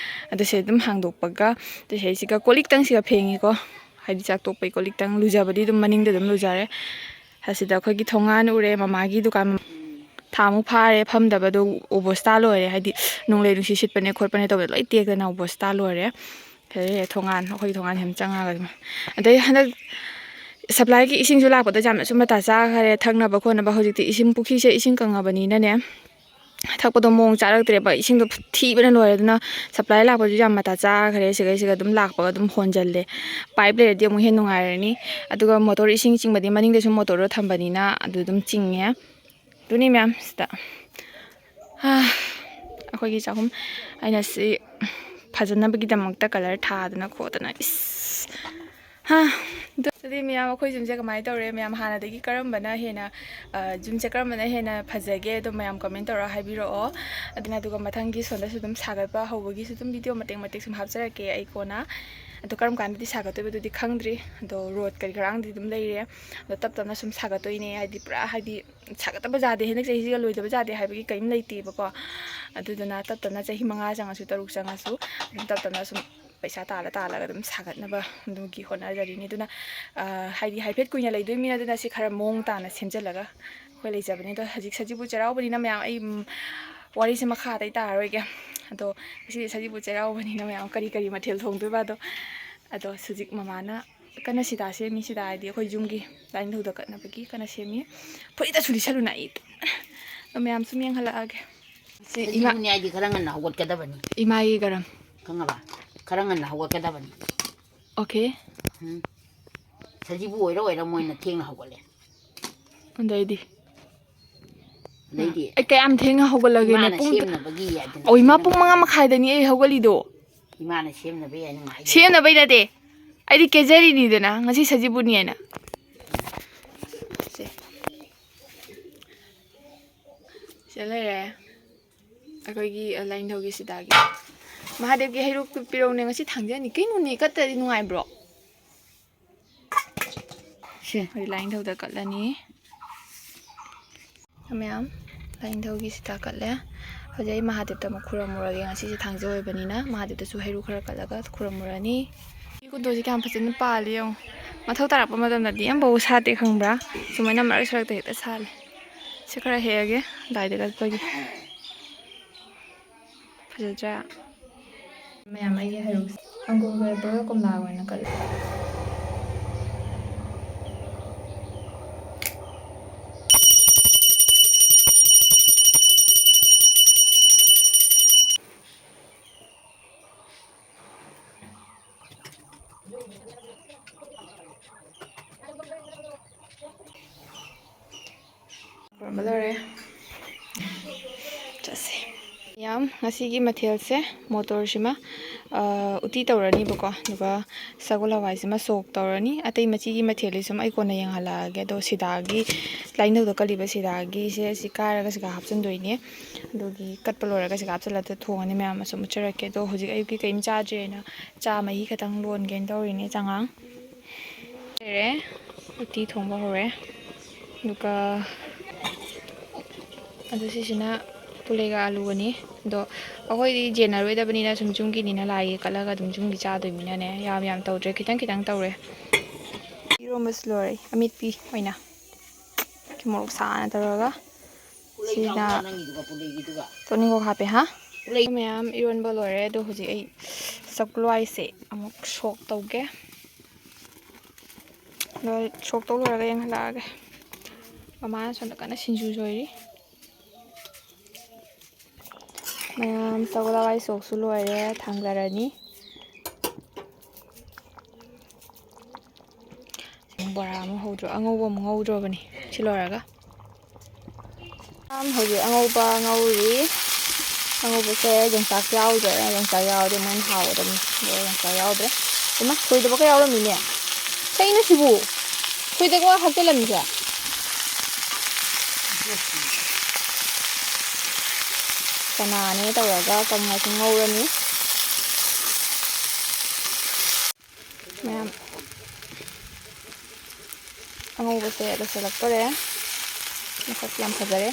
ꯑꯗꯨ ꯁꯤ ꯑꯗꯨꯝ ꯍꯥꯡꯗꯣꯛꯄꯒ, ꯑꯗꯨ ꯁꯤꯁꯤꯒ ꯀꯣꯜ ꯂꯤꯛꯇꯪꯁꯤꯒ ꯐꯦꯡꯉꯤꯀꯣ꯫ ꯍꯥꯏꯗꯤ ꯆꯥꯛ ꯇꯣꯛꯄꯩ ꯀꯣꯜ ꯂꯤꯛꯇꯪ ꯂꯨꯖꯕꯗꯤ ꯑꯗꯨꯝ ꯃꯅꯤꯡꯗ ꯑꯗꯨꯝ ꯂꯨꯖꯔꯦ꯫ ꯑꯁꯤꯗ ꯑꯩꯈꯣꯏꯒꯤ ꯊꯣꯡꯒꯥꯟ ꯎꯔꯦ, ꯃꯃꯥꯒꯤ ꯗꯨꯀꯥꯟ꯫ ꯊꯥꯃꯨꯛ ꯐꯥꯔꯦ ꯐꯝꯗꯕꯗꯣ, ꯑꯣꯕꯣꯁꯇꯥ ꯂꯣꯏꯔꯦ꯫ ꯍꯥꯏꯗꯤ ꯅꯣꯡꯂꯩ ꯅꯨꯡꯁꯤꯠ ꯁꯤꯠꯄꯅꯦ ꯈꯣꯠꯄꯅꯦ ꯇꯧꯕꯗ ꯂꯣꯏ ꯇꯦꯛꯇꯅ ꯑꯣꯕꯣꯁꯇꯥ ꯂꯣꯏꯔꯦ꯫ ꯁꯤꯗ ꯊꯣꯡꯒꯥꯟ, ꯑꯩꯈꯣꯏꯒꯤ ꯊꯣꯡꯒꯥꯟ ꯁꯨꯝ ꯆꯪꯉꯒ ꯑꯗꯨꯝ꯫ ꯑꯗꯩ ꯍꯟꯗꯛ ꯁꯄ꯭ꯂꯥꯏꯒꯤ ꯏꯁꯤꯡꯁꯨ ꯂꯥꯛꯄꯗ ꯌꯥꯝꯅꯁꯨ ꯃꯇꯥ ꯆꯥꯈꯔꯦ, ꯊꯛꯅꯕ ꯈꯣꯠꯅꯕ꯫ ꯍꯧꯖꯤꯛꯇꯤ ꯏꯁꯤꯡ, ꯄꯨꯈ꯭ꯔꯤꯁꯦ ꯏꯁꯤꯡ ꯀꯪꯉꯕꯅꯤꯅꯅꯦ, ꯊꯛꯄꯗꯣ ꯃꯑꯣꯡ ꯆꯥꯔꯛꯇ꯭ꯔꯦꯕ, ꯏꯁꯤꯡꯗꯣ ꯊꯤꯕꯅ ꯂꯣꯏꯔꯦ꯫ ꯑꯗꯨꯅ ꯁꯄ꯭ꯂꯥꯏ ꯂꯥꯛꯄꯁꯨ ꯌꯥꯝ ꯃꯇꯥ ꯆꯥꯈ꯭ꯔꯦ꯫ ꯁꯤꯒꯩꯁꯤꯒ ꯑꯗꯨꯝ ꯂꯥꯛꯄꯒ ꯑꯗꯨꯝ ꯍꯣꯟꯖꯜꯂꯦ꯫ ꯄꯥꯏꯞ ꯂꯩꯔꯗꯤ ꯑꯃꯨꯛ ꯍꯦꯟꯅ ꯅꯨꯡꯉꯥꯏꯔꯅꯤ꯫ ꯑꯗꯨꯒ ꯃꯣꯇꯣꯔ ꯏꯁꯤꯡ ꯆꯤꯡꯕꯗꯤ ꯃꯅꯤꯡꯗꯁꯨ ꯃꯣꯇꯣꯔꯗꯣ ꯊꯝꯕꯅꯤꯅ ꯑꯗꯨ ꯑꯗꯨꯝ ꯆꯤꯡꯉꯦ꯫ ꯑꯗꯨꯅꯤ ꯃꯌꯥꯝ ꯁꯤꯗ, ꯍꯥ, ꯑꯩꯈꯣꯏꯒꯤ ꯆꯥꯛꯈꯨꯝ ꯑꯩꯅ ꯁꯤ ꯐꯖꯅꯕꯒꯤꯗꯃꯛꯇ ꯀꯂꯔ ꯊꯥꯗꯅ ꯈꯣꯠꯇꯅ, ꯏꯁ, ꯍꯥ꯫ ꯑꯗꯨꯗꯤ ꯃꯌꯥꯝ, ꯑꯩꯈꯣꯏ ꯌꯨꯝꯁꯦ ꯀꯃꯥꯏꯅ ꯇꯧꯔꯦ? ꯃꯌꯥꯝ ꯍꯥꯟꯅꯗꯒꯤ ꯀꯔꯝꯕꯅ ꯍꯦꯟꯅ, ꯑ, ꯌꯨꯝꯁꯦ ꯀꯔꯝꯕꯅ ꯍꯦꯟꯅ ꯐꯖꯒꯦ? ꯑꯗꯣ ꯃꯌꯥꯝ ꯀꯃꯦꯟ ꯇꯧꯔꯒ ꯍꯥꯏꯕꯤꯔꯛꯑꯣ꯫ ꯑꯗꯨꯅ, ꯑꯗꯨꯒ ꯃꯊꯪꯒꯤ ꯁꯣꯝꯗꯁꯨ ꯑꯗꯨꯝ ꯁꯥꯒꯠꯄ ꯍꯧꯕꯒꯤꯁꯨ ꯑꯗꯨꯝ ꯚꯤꯗꯤꯑꯣ ꯃꯇꯦꯛ ꯃꯇꯦꯛ ꯁꯨꯝ ꯍꯥꯞꯆꯔꯛꯀꯦ ꯑꯩ ꯀꯣꯟꯅ꯫ ꯑꯗꯣ ꯀꯔꯝ ꯀꯥꯟꯗꯗꯤ ꯁꯥꯒꯠꯇꯣꯏꯕꯗꯨꯗꯤ ꯈꯪꯗ꯭ꯔꯤ꯫ ꯑꯗꯣ ꯔꯣꯗ ꯀꯔꯤ ꯀꯔꯥꯡꯗꯤ ꯑꯗꯨꯝ ꯂꯩꯔꯦ꯫ ꯑꯗꯣ ꯇꯞ ꯇꯞꯅ ꯁꯨꯝ ꯁꯥꯒꯠꯇꯣꯏꯅꯦ꯫ ꯍꯥꯏꯗꯤ ꯄꯨꯔꯥ, ꯍꯥꯏꯗꯤ ꯁꯥꯒꯠꯇꯕ ꯌꯥꯗꯦ, ꯍꯟꯗꯛ ꯆꯍꯤꯁꯤꯒ ꯂꯣꯏꯗꯕ ꯌꯥꯗꯦ ꯍꯥꯏꯕꯒꯤ ꯀꯔꯤꯝ ꯂꯩꯇꯦꯕꯀꯣ꯫ ꯑꯗꯨꯗꯨꯅ ꯇꯞ ꯇꯞꯅ ꯆꯍꯤ ꯃꯉꯥ ꯆꯪꯉꯁꯨ, ꯇꯔꯨꯛ ꯆꯪꯉꯁꯨ, ꯑꯗꯨꯝ ꯇꯞ ꯇꯞꯅ ꯁꯨꯝ ꯄꯩꯁꯥ ꯇꯥꯜꯂ ꯇꯥꯜꯂꯒ ꯑꯗꯨꯝ ꯁꯥꯒꯠꯅꯕ ꯑꯗꯨꯒꯤ ꯍꯣꯠꯅꯖꯔꯤꯅꯤ꯫ ꯑꯗꯨꯅ, ꯑ, ꯍꯥꯏꯗꯤ ꯍꯥꯏꯐꯦꯠ ꯀꯨꯏꯅ ꯂꯩꯗꯣꯏ ꯃꯤꯅ ꯑꯗꯨꯅ ꯁꯤ ꯈꯔ ꯃꯑꯣꯡ ꯇꯥꯅ ꯁꯦꯝꯖꯤꯜꯂꯒ ꯑꯩꯈꯣꯏ ꯂꯩꯖꯕꯅꯦ꯫ ꯑꯗꯣ ꯍꯧꯖꯤꯛ ꯁꯖꯤꯕꯨ ꯆꯩꯔꯥꯎꯕꯅꯤꯅ ꯃꯌꯥꯝ, ꯑꯩ, ꯎꯝ, ꯋꯥꯔꯤꯁꯦ ꯃꯈꯥ ꯑꯇꯩ ꯇꯥꯔꯔꯣꯏꯒꯦ꯫ ꯑꯗꯣ ꯉꯁꯤꯗꯤ ꯁꯖꯤꯕꯨ ꯆꯩꯔꯥꯎꯕꯅꯤꯅ ꯃꯌꯥꯝ ꯀꯔꯤ ꯀꯔꯤ ꯃꯊꯦꯜ ꯊꯣꯡꯗꯣꯏꯕ? ꯑꯗꯣ, ꯑꯗꯣ ꯍꯧꯖꯤꯛ ꯃꯃꯥꯅ ꯀꯟꯅ ꯁꯤꯗꯥ ꯁꯦꯝꯃꯤ꯫ ꯁꯤꯗꯥ ꯍꯥꯏꯗꯤ ꯑꯩꯈꯣꯏ ꯌꯨꯝꯒꯤ ꯂꯥꯏꯅꯤꯡꯊꯧꯗ ꯀꯠꯅꯕꯒꯤ ꯀꯟꯅ ꯁꯦꯝꯃꯤ꯫ ꯐꯨꯔꯤꯠꯇꯁꯨ ꯂꯤꯠꯁꯜꯂꯨꯅ ꯑꯩ꯫ ꯑꯗꯣ ꯃꯌꯥꯝ ꯁꯨꯝ ꯌꯦꯡꯍꯜꯂꯛꯑꯒꯦ꯫ ꯁꯤ ꯏꯃꯥ, ꯁꯖꯤꯕꯨꯅꯤ ꯍꯥꯏꯗꯤ ꯈꯔ ꯉꯟꯅ ꯍꯧꯒꯠꯀꯗꯕꯅꯤ꯫ ꯏꯃꯥꯒꯤ ꯒꯔꯝ꯫ ꯈꯪꯉꯕ? ꯈꯔ ꯉꯟꯅ ꯍꯧꯒꯠꯀꯗꯕꯅꯤ꯫ ꯑꯣꯀꯦ꯫ ꯎꯝ꯫ ꯁꯖꯤꯕꯨ ꯑꯣꯏꯔ ꯑꯣꯏꯔ ꯃꯣꯏꯅ ꯊꯦꯡꯅ ꯍꯧꯒꯠꯂꯦ꯫ ꯑꯗꯩꯗꯤ? ꯑꯗꯩꯗꯤ ꯑꯩ ꯀꯌꯥꯝ ꯊꯦꯡꯅ ꯍꯧꯒꯠꯂꯒꯦꯅꯦ? ꯏꯃꯥꯅ ꯄꯨꯡ ꯁꯦꯝꯅꯕꯒꯤ ꯍꯥꯏꯗꯅ ꯑꯣ, ꯏꯃꯥ, ꯄꯨꯡ ꯁꯦꯝꯅꯕ꯫ ꯃꯉꯥ ꯃꯈꯥꯏꯗꯅꯤ ꯑꯩ ꯍꯧꯒꯠꯂꯤꯗꯣ꯫ ꯏꯃꯥꯅ ꯁꯦꯝꯅꯕ ꯌꯥꯏ, ꯅꯨꯡꯉꯥꯏ꯫ ꯁꯦꯝꯅꯕꯩ ꯅꯠꯇꯦ, ꯑꯩꯗꯤ ꯀꯦꯖꯔꯤꯅꯤꯗꯅ ꯉꯁꯤ ꯁꯖꯤꯕꯨꯅꯤ ꯍꯥꯏꯅ꯫ ꯁꯦ꯫ ꯁꯤꯗ ꯂꯩꯔꯦ ꯑꯩꯈꯣꯏꯒꯤ, ꯑ, ꯂꯥꯏꯅꯤꯡꯊꯧꯒꯤ ꯁꯤꯗꯥꯒꯤ꯫ ꯃꯍꯥꯗꯦꯕꯒꯤ ꯍꯩꯔꯨꯛ ꯄꯤꯔꯧꯅꯦ, ꯉꯁꯤ ꯊꯥꯡꯖꯅꯤ꯫ ꯀꯩꯅꯣꯅꯦ, ꯀꯠꯇꯗꯤ ꯅꯨꯡꯉꯥꯏꯕ꯭ꯔꯣ? ꯁꯦ꯫ ꯑꯩꯈꯣꯏ ꯂꯥꯏꯅꯤꯡꯊꯧꯗ ꯀꯠꯂꯅꯤ꯫ ꯃꯌꯥꯝ ꯂꯥꯏꯅꯤꯡꯊꯧꯒꯤ ꯁꯤꯗ ꯀꯠꯂꯦ꯫ ꯍꯧꯖꯤꯛ ꯑꯩ ꯃꯍꯥꯗꯦꯕꯇ ꯑꯃꯨꯛ ꯈꯨꯔꯝꯃꯨꯔꯒꯦ꯫ ꯉꯁꯤꯁꯦ ꯊꯥꯡꯖ ꯑꯣꯏꯕꯅꯤꯅ ꯃꯍꯥꯗꯦꯕꯇꯁꯨ ꯍꯩꯔꯨꯛ ꯈꯔ ꯀꯠꯂꯒ ꯈꯨꯔꯝꯃꯨꯔꯅꯤ꯫ ꯀꯨꯟꯗꯣꯁꯤ ꯀꯌꯥꯝ ꯐꯖꯅ ꯄꯥꯜꯂꯤ ꯌꯦꯡꯉꯣ꯫ ꯃꯊꯧ ꯇꯥꯔꯛꯄ ꯃꯇꯝꯗꯗꯤ ꯑꯝꯐꯥꯎ ꯁꯥꯠꯇꯦ ꯈꯪꯕ꯭ꯔꯥ? ꯁꯨꯃꯥꯏꯅ ꯃꯔꯛ ꯁꯔꯛꯇ ꯍꯦꯛꯇ ꯁꯥꯠꯂꯦ꯫ ꯁꯤ ꯈꯔ ꯍꯦꯛꯑꯒꯦ, ꯂꯥꯏꯗ ꯀꯠꯄꯒꯤ꯫ ꯐꯖꯗ꯭ꯔꯥ? ꯃꯌꯥꯝ ꯑꯩꯒꯤ ꯍꯩꯔꯨꯛꯁꯦ ꯑꯪꯒꯨꯔꯒ ꯑꯦꯄꯜꯒ ꯀꯣꯝꯂꯥꯒ ꯑꯣꯏꯅ ꯀꯠꯂꯦ꯫ ꯈꯨꯔꯨꯝꯕ ꯂꯣꯏꯔꯦ꯫ ꯆꯠꯁꯦ꯫ ꯌꯥꯝ, ꯉꯁꯤꯒꯤ ꯃꯊꯦꯜꯁꯦ ꯃꯣꯇꯣꯔꯁꯤꯃ, ꯑ, ꯎꯇꯤ ꯇꯧꯔꯅꯤꯕꯀꯣ, ꯑꯗꯨꯒ ꯁꯒꯣꯜ ꯍꯋꯥꯏꯁꯤꯃ ꯁꯣꯛ ꯇꯧꯔꯅꯤ꯫ ꯑꯇꯩ ꯃꯆꯤꯒꯤ ꯃꯊꯦꯜꯗꯤ ꯁꯨꯝ ꯑꯩ ꯀꯣꯟꯅ ꯌꯦꯡꯍꯜꯂꯛꯑꯒꯦ꯫ ꯑꯗꯣ ꯁꯤꯗꯥꯒꯤ, ꯂꯥꯏꯅꯧꯗ ꯀꯠꯂꯤꯕ ꯁꯤꯗꯥꯒꯤꯁꯦ ꯁꯤ ꯀꯥꯏꯔꯒ ꯁꯤꯗ ꯍꯥꯞꯆꯤꯟꯗꯣꯏꯅꯦ꯫ ꯑꯗꯨꯒꯤ ꯀꯠꯄ ꯂꯣꯏꯔꯒ ꯁꯤꯗ ꯍꯥꯞꯆꯤꯜꯂꯒ ꯊꯣꯡꯉꯅꯤ꯫ ꯃꯌꯥꯝ ꯑꯁꯨꯝ ꯎꯠꯆꯔꯛꯀꯦ꯫ ꯑꯗꯣ ꯍꯧꯖꯤꯛ ꯑꯌꯨꯛꯀꯤ ꯀꯔꯤꯝ ꯆꯥꯗ꯭ꯔꯦꯅ ꯆꯥ ꯃꯍꯤ ꯈꯛꯇꯪ ꯂꯣꯟꯒꯦꯅ ꯇꯧꯔꯤꯅꯦ, ꯆꯉꯥꯡ꯫ ꯂꯩꯔꯦ꯫ ꯎꯇꯤ ꯊꯣꯡꯕ ꯍꯧꯔꯦ꯫ ꯑꯗꯨꯒ ꯑꯗꯨ ꯁꯤꯁꯤꯅ ꯄꯨꯂꯩꯒ ꯑꯂꯨꯒꯅꯤ꯫ ꯑꯗꯣ ꯑꯩꯈꯣꯏꯗꯤ ꯌꯦꯟꯅꯔꯣꯏꯗꯕꯅꯤꯅ ꯁꯨꯝ ꯌꯨꯝꯒꯤꯅꯤꯅ ꯂꯥꯏꯒꯤ ꯀꯠꯂꯒ ꯑꯗꯨꯝ ꯌꯨꯝꯒꯤ ꯆꯥꯗꯣꯏꯅꯤꯅꯅꯦ, ꯌꯥꯝ ꯌꯥꯝ ꯇꯧꯗ꯭ꯔꯦ, ꯈꯤꯇꯪ ꯈꯤꯇꯪ ꯇꯧꯔꯦ꯫ ꯏꯔꯣꯝꯕꯁꯨ ꯂꯣꯏꯔꯦ, ꯑꯃꯦꯠꯄꯤ ꯑꯣꯏꯅ꯫ ꯃꯣꯔꯣꯛ ꯁꯥꯅ ꯇꯧꯔꯒ ꯁꯤꯅ ꯇꯣꯅꯤꯡꯈꯣꯛ ꯍꯥꯞꯄꯦ, ꯍꯥ? ꯃꯌꯥꯝ ꯏꯔꯣꯟꯕ ꯂꯣꯏꯔꯦ꯫ ꯑꯗꯣ ꯍꯧꯖꯤꯛ ꯑꯩ ꯆꯛꯂꯨꯋꯥꯏꯁꯦ ꯑꯃꯨꯛ ꯁꯣꯛ ꯇꯧꯒꯦ꯫ ꯂꯣꯏ-, ꯁꯣꯛ ꯇꯧ ꯂꯣꯏꯔꯒ ꯌꯦꯡꯍꯜꯂꯛꯑꯒꯦ꯫ ꯃꯃꯥꯅ ꯁꯣꯝꯗ ꯀꯟꯅ ꯁꯤꯡꯖꯨ ꯁꯣꯏꯔꯤ꯫ ꯃꯌꯥꯝ ꯁꯒꯣꯜ ꯍꯋꯥꯏ ꯁꯣꯛꯁꯨ ꯂꯣꯏꯔꯦ, ꯊꯥꯡꯗꯔꯅꯤ꯫ ꯕꯣꯔꯥ ꯑꯃ ꯍꯧꯗ꯭ꯔꯣ, ꯑꯉꯧꯕ ꯑꯃ ꯉꯧꯗ꯭ꯔꯣꯕꯅꯤ ꯁꯤ ꯂꯣꯏꯔꯒ꯫ ꯃꯌꯥꯝ ꯍꯧꯖꯤꯛ ꯑꯉꯧꯕ ꯉꯧꯔꯤ꯫ ꯑꯉꯧꯕꯁꯦ ꯌꯣꯡꯆꯥꯛ ꯌꯥꯎꯗ꯭ꯔꯦ, ꯌꯣꯡꯆꯥꯛ ꯌꯥꯎꯔꯗꯤ ꯃꯣꯏꯅ ꯍꯥꯎꯒꯗꯕꯅꯤ꯫ ꯑꯗꯣ ꯌꯣꯡꯆꯥꯛ ꯌꯥꯎꯗ꯭ꯔꯦ꯫ ꯏꯃꯥ, ꯁꯣꯏꯗꯕꯒ ꯌꯥꯎꯔꯝꯃꯤꯅꯦ꯫ ꯀꯩꯅꯣ ꯁꯤꯕꯨ? ꯁꯣꯏꯗꯒ ꯍꯥꯞꯆꯤꯜꯂꯝꯃꯤꯁꯦ? ꯆꯅꯥꯅꯦ ꯇꯧꯔꯒ ꯀꯪꯅꯁꯨ ꯉꯧꯔꯅꯤ꯫ ꯃꯌꯥꯝ ꯑꯉꯧꯕꯁꯦ ꯂꯣꯏꯁꯤꯜꯂꯛꯇꯣꯔꯦ꯫ ꯃꯁꯛ ꯌꯥꯝ ꯐꯖꯔꯦ꯫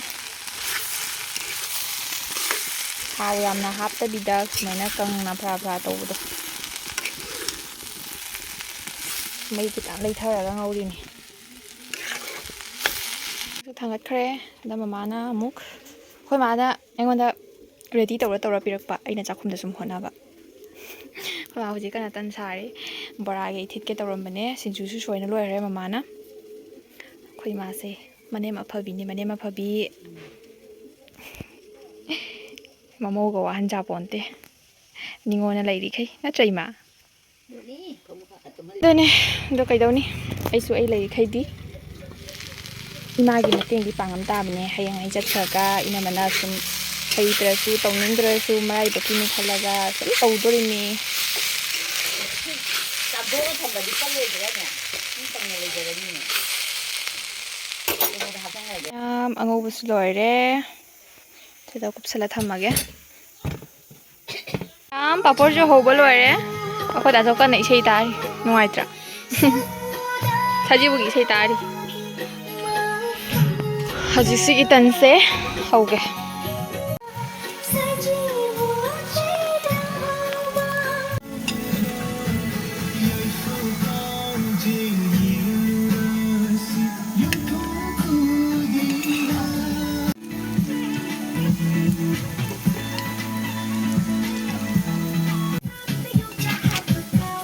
ꯊꯥꯎ ꯌꯥꯝꯅ ꯍꯥꯞꯇꯕꯤꯗ ꯁꯨꯃꯥꯏꯅ ꯀꯪꯅ ꯐꯔꯥ ꯐꯔꯥ ꯇꯧꯕꯗꯣ꯫ ꯃꯩ ꯈꯤꯇꯪ ꯂꯩꯊꯔꯒ ꯉꯧꯔꯤꯅꯤ꯫ ꯊꯥꯡꯒꯠꯈ꯭ꯔꯦ꯫ ꯑꯗ ꯃꯃꯥꯅ ꯑꯃꯨꯛ, ꯑꯩꯈꯣꯏ ꯃꯥꯅ ꯑꯩꯉꯣꯟꯗ ꯔꯦꯗꯤ ꯇꯧꯔ ꯇꯧꯔ ꯄꯤꯔꯛꯄ, ꯑꯩꯅ ꯆꯥꯛꯈꯨꯝꯗ ꯁꯨꯝ ꯍꯣꯠꯅꯕ꯫ ꯑꯩꯈꯣꯏ ꯃꯥ ꯍꯧꯖꯤꯛ ꯀꯟꯅ ꯇꯟ ꯁꯥꯔꯤ꯫ ꯕꯣꯔꯥꯒꯤ ꯏꯊꯤꯠꯀꯦ ꯇꯧꯔꯝꯕꯅꯦ꯫ ꯁꯤꯡꯖꯨꯁꯨ ꯁꯣꯏꯅ ꯂꯣꯏꯈ꯭ꯔꯦ ꯃꯃꯥꯅ꯫ ꯑꯩꯈꯣꯏ ꯏꯃꯥꯁꯦ ꯃꯅꯦꯝ ꯑꯐꯕꯤꯅꯤ, ꯃꯅꯦꯝ ꯑꯐꯕꯤ꯫ ꯃꯃꯧꯒ ꯋꯥꯍꯟ ꯆꯥꯄꯣꯟꯇꯦ, ꯅꯤꯉꯣꯟꯅ ꯂꯩꯔꯤꯈꯩ, ꯅꯠꯇ꯭ꯔ ꯏꯃꯥ? ꯑꯗꯨꯅꯦ꯫ ꯑꯗꯣ ꯀꯩꯗꯧꯅꯤ, ꯑꯩꯁꯨ ꯑꯩ ꯂꯩꯔꯤꯈꯩꯗꯤ ꯏꯃꯥꯒꯤ ꯃꯇꯦꯡꯗꯤ ꯄꯥꯡꯉꯝ ꯇꯥꯕꯅꯦ꯫ ꯍꯌꯦꯡ ꯑꯩ ꯆꯠꯈ꯭ꯔꯒ ꯏꯅꯝꯃꯅ ꯁꯨꯝ ꯍꯩꯇ꯭ꯔꯁꯨ ꯇꯧꯅꯤꯡꯗ꯭ꯔꯁꯨ ꯃꯔꯥꯏꯕꯛꯀꯤꯅꯤ ꯈꯜꯂꯒ ꯁꯨꯝ ꯇꯧꯗꯣꯔꯤꯅꯤ꯫ ꯆꯥꯝꯊꯣꯛꯑ ꯊꯝꯕꯗꯤ ꯄꯜꯂꯣꯏꯗ꯭ꯔꯥꯅꯦ? ꯁꯨꯝ ꯀꯪꯅ ꯂꯩꯖꯔꯅꯤꯅꯦ꯫ ꯀꯩꯅꯣꯗ ꯍꯥꯞꯆꯟꯈ꯭ꯔꯒꯦ꯫ ꯌꯥꯝ ꯑꯉꯧꯕꯁꯨ ꯂꯣꯏꯔꯦ꯫ ꯁꯤꯗ ꯀꯨꯞꯁꯜꯂ ꯊꯝꯃꯒꯦ꯫ ꯌꯥꯝ ꯄꯥꯄꯣꯔꯁꯨ ꯍꯧꯕ ꯂꯣꯏꯔꯦ꯫ ꯑꯩꯈꯣꯏ ꯗꯥ ꯆꯧꯀꯟꯅ ꯏꯁꯩ ꯇꯥꯔꯤ꯫ ꯅꯨꯡꯉꯥꯏꯇ꯭ꯔꯥ? ꯁꯖꯤꯕꯨꯒꯤ ꯏꯁꯩ ꯇꯥꯔꯤ꯫ ꯍꯧꯖꯤꯛꯁꯤꯒꯤ ꯇꯟꯁꯦ ꯍꯧꯒꯦ꯫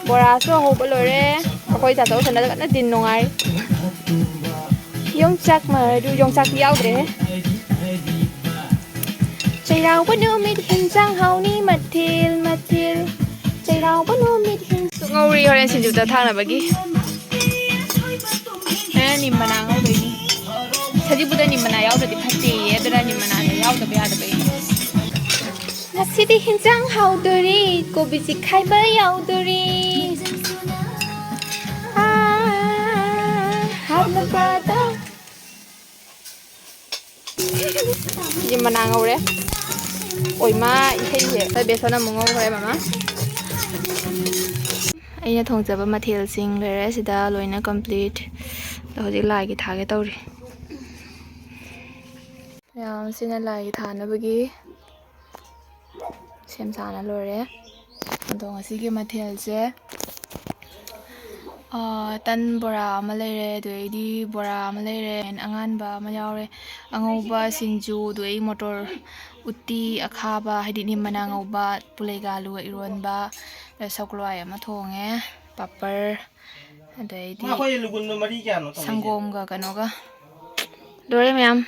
ꯕꯣꯔꯥꯁꯨ ꯍꯧꯕ ꯂꯣꯏꯔꯦ꯫ ꯑꯩꯈꯣꯏ ꯇꯥꯆꯧ ꯁꯣꯝꯗ ꯀꯟꯅ ꯗꯤꯟ ꯅꯨꯡꯉꯥꯏ꯫ ꯌꯣꯡꯆꯥꯛ ꯃꯔꯨ, ꯌꯣꯡꯆꯥꯛꯇꯤ ꯌꯥꯎꯗ꯭ꯔꯦꯍꯦ꯫ ꯆꯩꯔꯥꯎꯕ ꯅꯨꯃꯤꯠ ꯍꯤꯟꯖꯥꯡ ꯍꯥꯎꯅꯤ, ꯃꯊꯦꯜ ꯃꯊꯦꯜ꯫ ꯆꯩꯔꯥꯎꯕ ꯅꯨꯃꯤꯠ ꯍꯤꯟ-, ꯉꯧꯔꯤ ꯍꯣꯔꯦꯟ ꯁꯤꯡꯖꯨꯗ ꯊꯥꯛꯅꯕꯒꯤ꯫ ꯍꯣꯔꯦꯟ ꯅꯤꯝ ꯃꯅꯥ ꯉꯧꯗꯣꯏꯅꯤ꯫ ꯁꯖꯤꯕꯨꯗ ꯅꯤꯝ ꯃꯅꯥ ꯌꯥꯎꯗ꯭ꯔꯗꯤ ꯐꯠꯇꯦꯌꯦ, ꯑꯗꯨꯅ ꯅꯤꯝ ꯃꯅꯥꯗꯣ ꯌꯥꯎꯗꯕ ꯌꯥꯗꯕꯒꯤ꯫ ꯉꯁꯤꯗꯤ ꯍꯤꯟꯖꯥꯡ ꯍꯥꯎꯗꯣꯔꯤ, ꯀꯣꯕꯤ ꯆꯤꯛꯈꯥꯏꯕ ꯌꯥꯎꯗꯣꯔꯤ꯫ ꯑꯥ, ꯍꯥꯞꯅꯕꯗ꯫ ꯁꯤꯁꯦ ꯃꯅꯥ ꯉꯧꯔꯦ꯫ ꯑꯣꯏꯃꯥ, ꯏꯁꯩꯁꯦ꯫ ꯑꯩꯈꯣꯏ ꯕꯦꯁꯣꯟ ꯑꯃꯨꯛ ꯉꯧꯈ꯭ꯔꯦ ꯃꯃꯥ꯫ ꯑꯩꯅ ꯊꯣꯡꯖꯕ ꯃꯊꯦꯜꯁꯤꯡ ꯂꯩꯔꯦ ꯁꯤꯗ ꯂꯣꯏꯅ complete꯫ ꯑꯗꯣ ꯍꯧꯖꯤꯛ ꯂꯥꯏꯒꯤ ꯊꯥꯒꯦ ꯇꯧꯔꯤ꯫ ꯃꯌꯥꯝꯁꯤꯅ ꯂꯥꯏꯒꯤ ꯊꯥꯅꯕꯒꯤ ꯁꯦꯝ ꯁꯥꯅ ꯂꯣꯏꯔꯦ꯫ ꯑꯗꯣ ꯉꯁꯤꯒꯤ ꯃꯊꯦꯜꯁꯦ ꯑꯥ, ꯇꯟ ꯕꯣꯔꯥ ꯑꯃ ꯂꯩꯔꯦ, ꯑꯗꯨꯗꯩꯗꯤ ꯕꯣꯔꯥ ꯑꯃ ꯂꯩꯔꯦ, ꯑꯉꯥꯟꯕ ꯑꯃ ꯌꯥꯎꯔꯦ, ꯑꯉꯧꯕ ꯁꯤꯡꯖꯨ, ꯑꯗꯨꯗꯩ ꯃꯣꯇꯣꯔ ꯎꯇꯤ ꯑꯈꯥꯕ, ꯍꯥꯏꯗꯤ ꯅꯤꯝ ꯃꯅꯥ ꯉꯧꯕ, ꯄꯨꯂꯩꯒ ꯑꯂꯨꯒ ꯏꯔꯣꯟꯕ, ꯑꯗ ꯁꯒꯣꯜ ꯍꯋꯥꯏ ꯑꯃ ꯊꯣꯡꯉꯦ, ꯄꯥꯄꯔ, ꯑꯗꯩꯗꯤ ꯃꯥ ꯑꯩꯈꯣꯏ ꯂꯨꯒꯨꯟꯗꯣ ꯃꯔꯤ ꯀꯌꯥꯅꯣ ꯇꯧꯔꯤꯁꯦ? ꯁꯪꯒꯣꯝꯒ ꯀꯩꯅꯣꯒ꯫ ꯂꯣꯏꯔꯦ ꯃꯌꯥꯝ꯫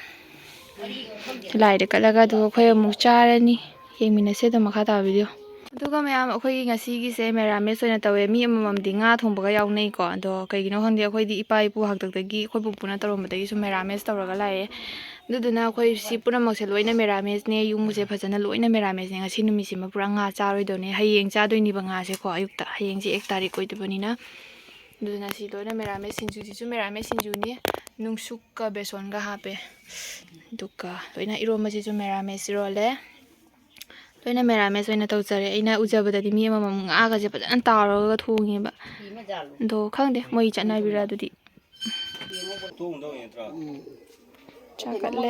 ꯂꯥꯏꯗ ꯀꯠꯂꯒ ꯑꯗꯨꯒ ꯑꯩꯈꯣꯏ ꯑꯃꯨꯛ ꯆꯥꯔꯅꯤ꯫ ꯌꯦꯡꯃꯤꯟꯅꯁꯦ ꯑꯗꯨꯝ ꯃꯈꯥ ꯇꯥꯕ ꯚꯤꯗꯤꯑꯣ꯫ ꯑꯗꯨꯒ ꯃꯌꯥꯝ, ꯑꯩꯈꯣꯏꯒꯤ ꯉꯁꯤꯒꯤꯁꯦ ꯃꯦꯔꯥꯃꯦꯁ ꯑꯣꯏꯅ ꯇꯧꯋꯦ꯫ ꯃꯤ ꯑꯃꯃꯝꯗꯤ ꯉꯥ ꯊꯣꯡꯕꯒ ꯌꯥꯎꯅꯩꯀꯣ꯫ ꯑꯗꯣ ꯀꯩꯒꯤꯅꯣ ꯈꯪꯗꯦ, ꯑꯩꯈꯣꯏꯗꯤ ꯏꯄꯥ ꯏꯄꯨ ꯍꯥꯛꯇꯛꯇꯒꯤ ꯑꯩꯈꯣꯏ ꯄꯨꯄꯨꯅ ꯇꯧꯔꯝꯕꯗꯒꯤ ꯁꯨꯝ ꯃꯦꯔꯥꯃꯦꯁ ꯇꯧꯔꯒ ꯂꯥꯛꯑꯦ꯫ ꯑꯗꯨꯗꯨꯅ ꯑꯩꯈꯣꯏ ꯁꯤ ꯄꯨꯝꯅꯃꯛꯁꯦ ꯂꯣꯏꯅ ꯃꯦꯔꯥꯃꯦꯁꯅꯦ꯫ ꯌꯨꯝꯁꯦ ꯐꯖꯅ ꯂꯣꯏꯅ ꯃꯦꯔꯥꯃꯦꯁꯅꯦ꯫ ꯉꯁꯤ ꯅꯨꯃꯤꯠꯁꯤꯃ ꯄꯨꯔꯥ ꯉꯥ ꯆꯥꯔꯣꯏꯗꯧꯅꯦ꯫ ꯍꯌꯦꯡ ꯆꯥꯗꯣꯏꯅꯤꯕ ꯉꯥꯁꯦꯀꯣ, ꯑꯌꯨꯛꯇ꯫ ꯍꯌꯦꯡꯁꯦ ꯑꯦꯛ ꯇꯥꯔꯤꯛ ꯑꯣꯏꯗꯕꯅꯤꯅ꯫ ꯑꯗꯨꯅ ꯁꯤ ꯂꯣꯏꯅ ꯃꯦꯔꯥꯃꯦꯁ꯫ ꯁꯤꯡꯖꯨꯁꯤꯁꯨ ꯃꯦꯔꯥꯃꯦꯁ ꯁꯤꯡꯖꯨꯅꯤ꯫ ꯅꯨꯡꯁꯨꯛꯀ ꯕꯦꯁꯣꯟꯒ ꯍꯥꯞꯄꯦ꯫ ꯑꯗꯨꯒ ꯂꯣꯏꯅ ꯏꯔꯣꯝꯕꯁꯤꯁꯨ ꯃꯦꯔꯥꯃꯦꯁ ꯏꯔꯣꯜꯂꯦ꯫ ꯂꯣꯏꯅ ꯃꯦꯔꯥꯃꯦꯁ ꯑꯣꯏꯅ ꯇꯧꯖꯔꯦ꯫ ꯑꯩꯅ ꯎꯖꯕꯗꯗꯤ ꯃꯤ ꯑꯃꯃꯝ ꯉꯥꯒꯁꯦ ꯐꯖꯅ ꯇꯥꯎꯔꯒ ꯊꯣꯡꯉꯦꯕ꯫ ꯑꯗꯣ ꯈꯪꯗꯦ ꯃꯣꯏ ꯆꯠꯅꯕꯤꯔ ꯑꯗꯨꯗꯤ꯫ ꯆꯥꯈꯠꯂꯦ꯫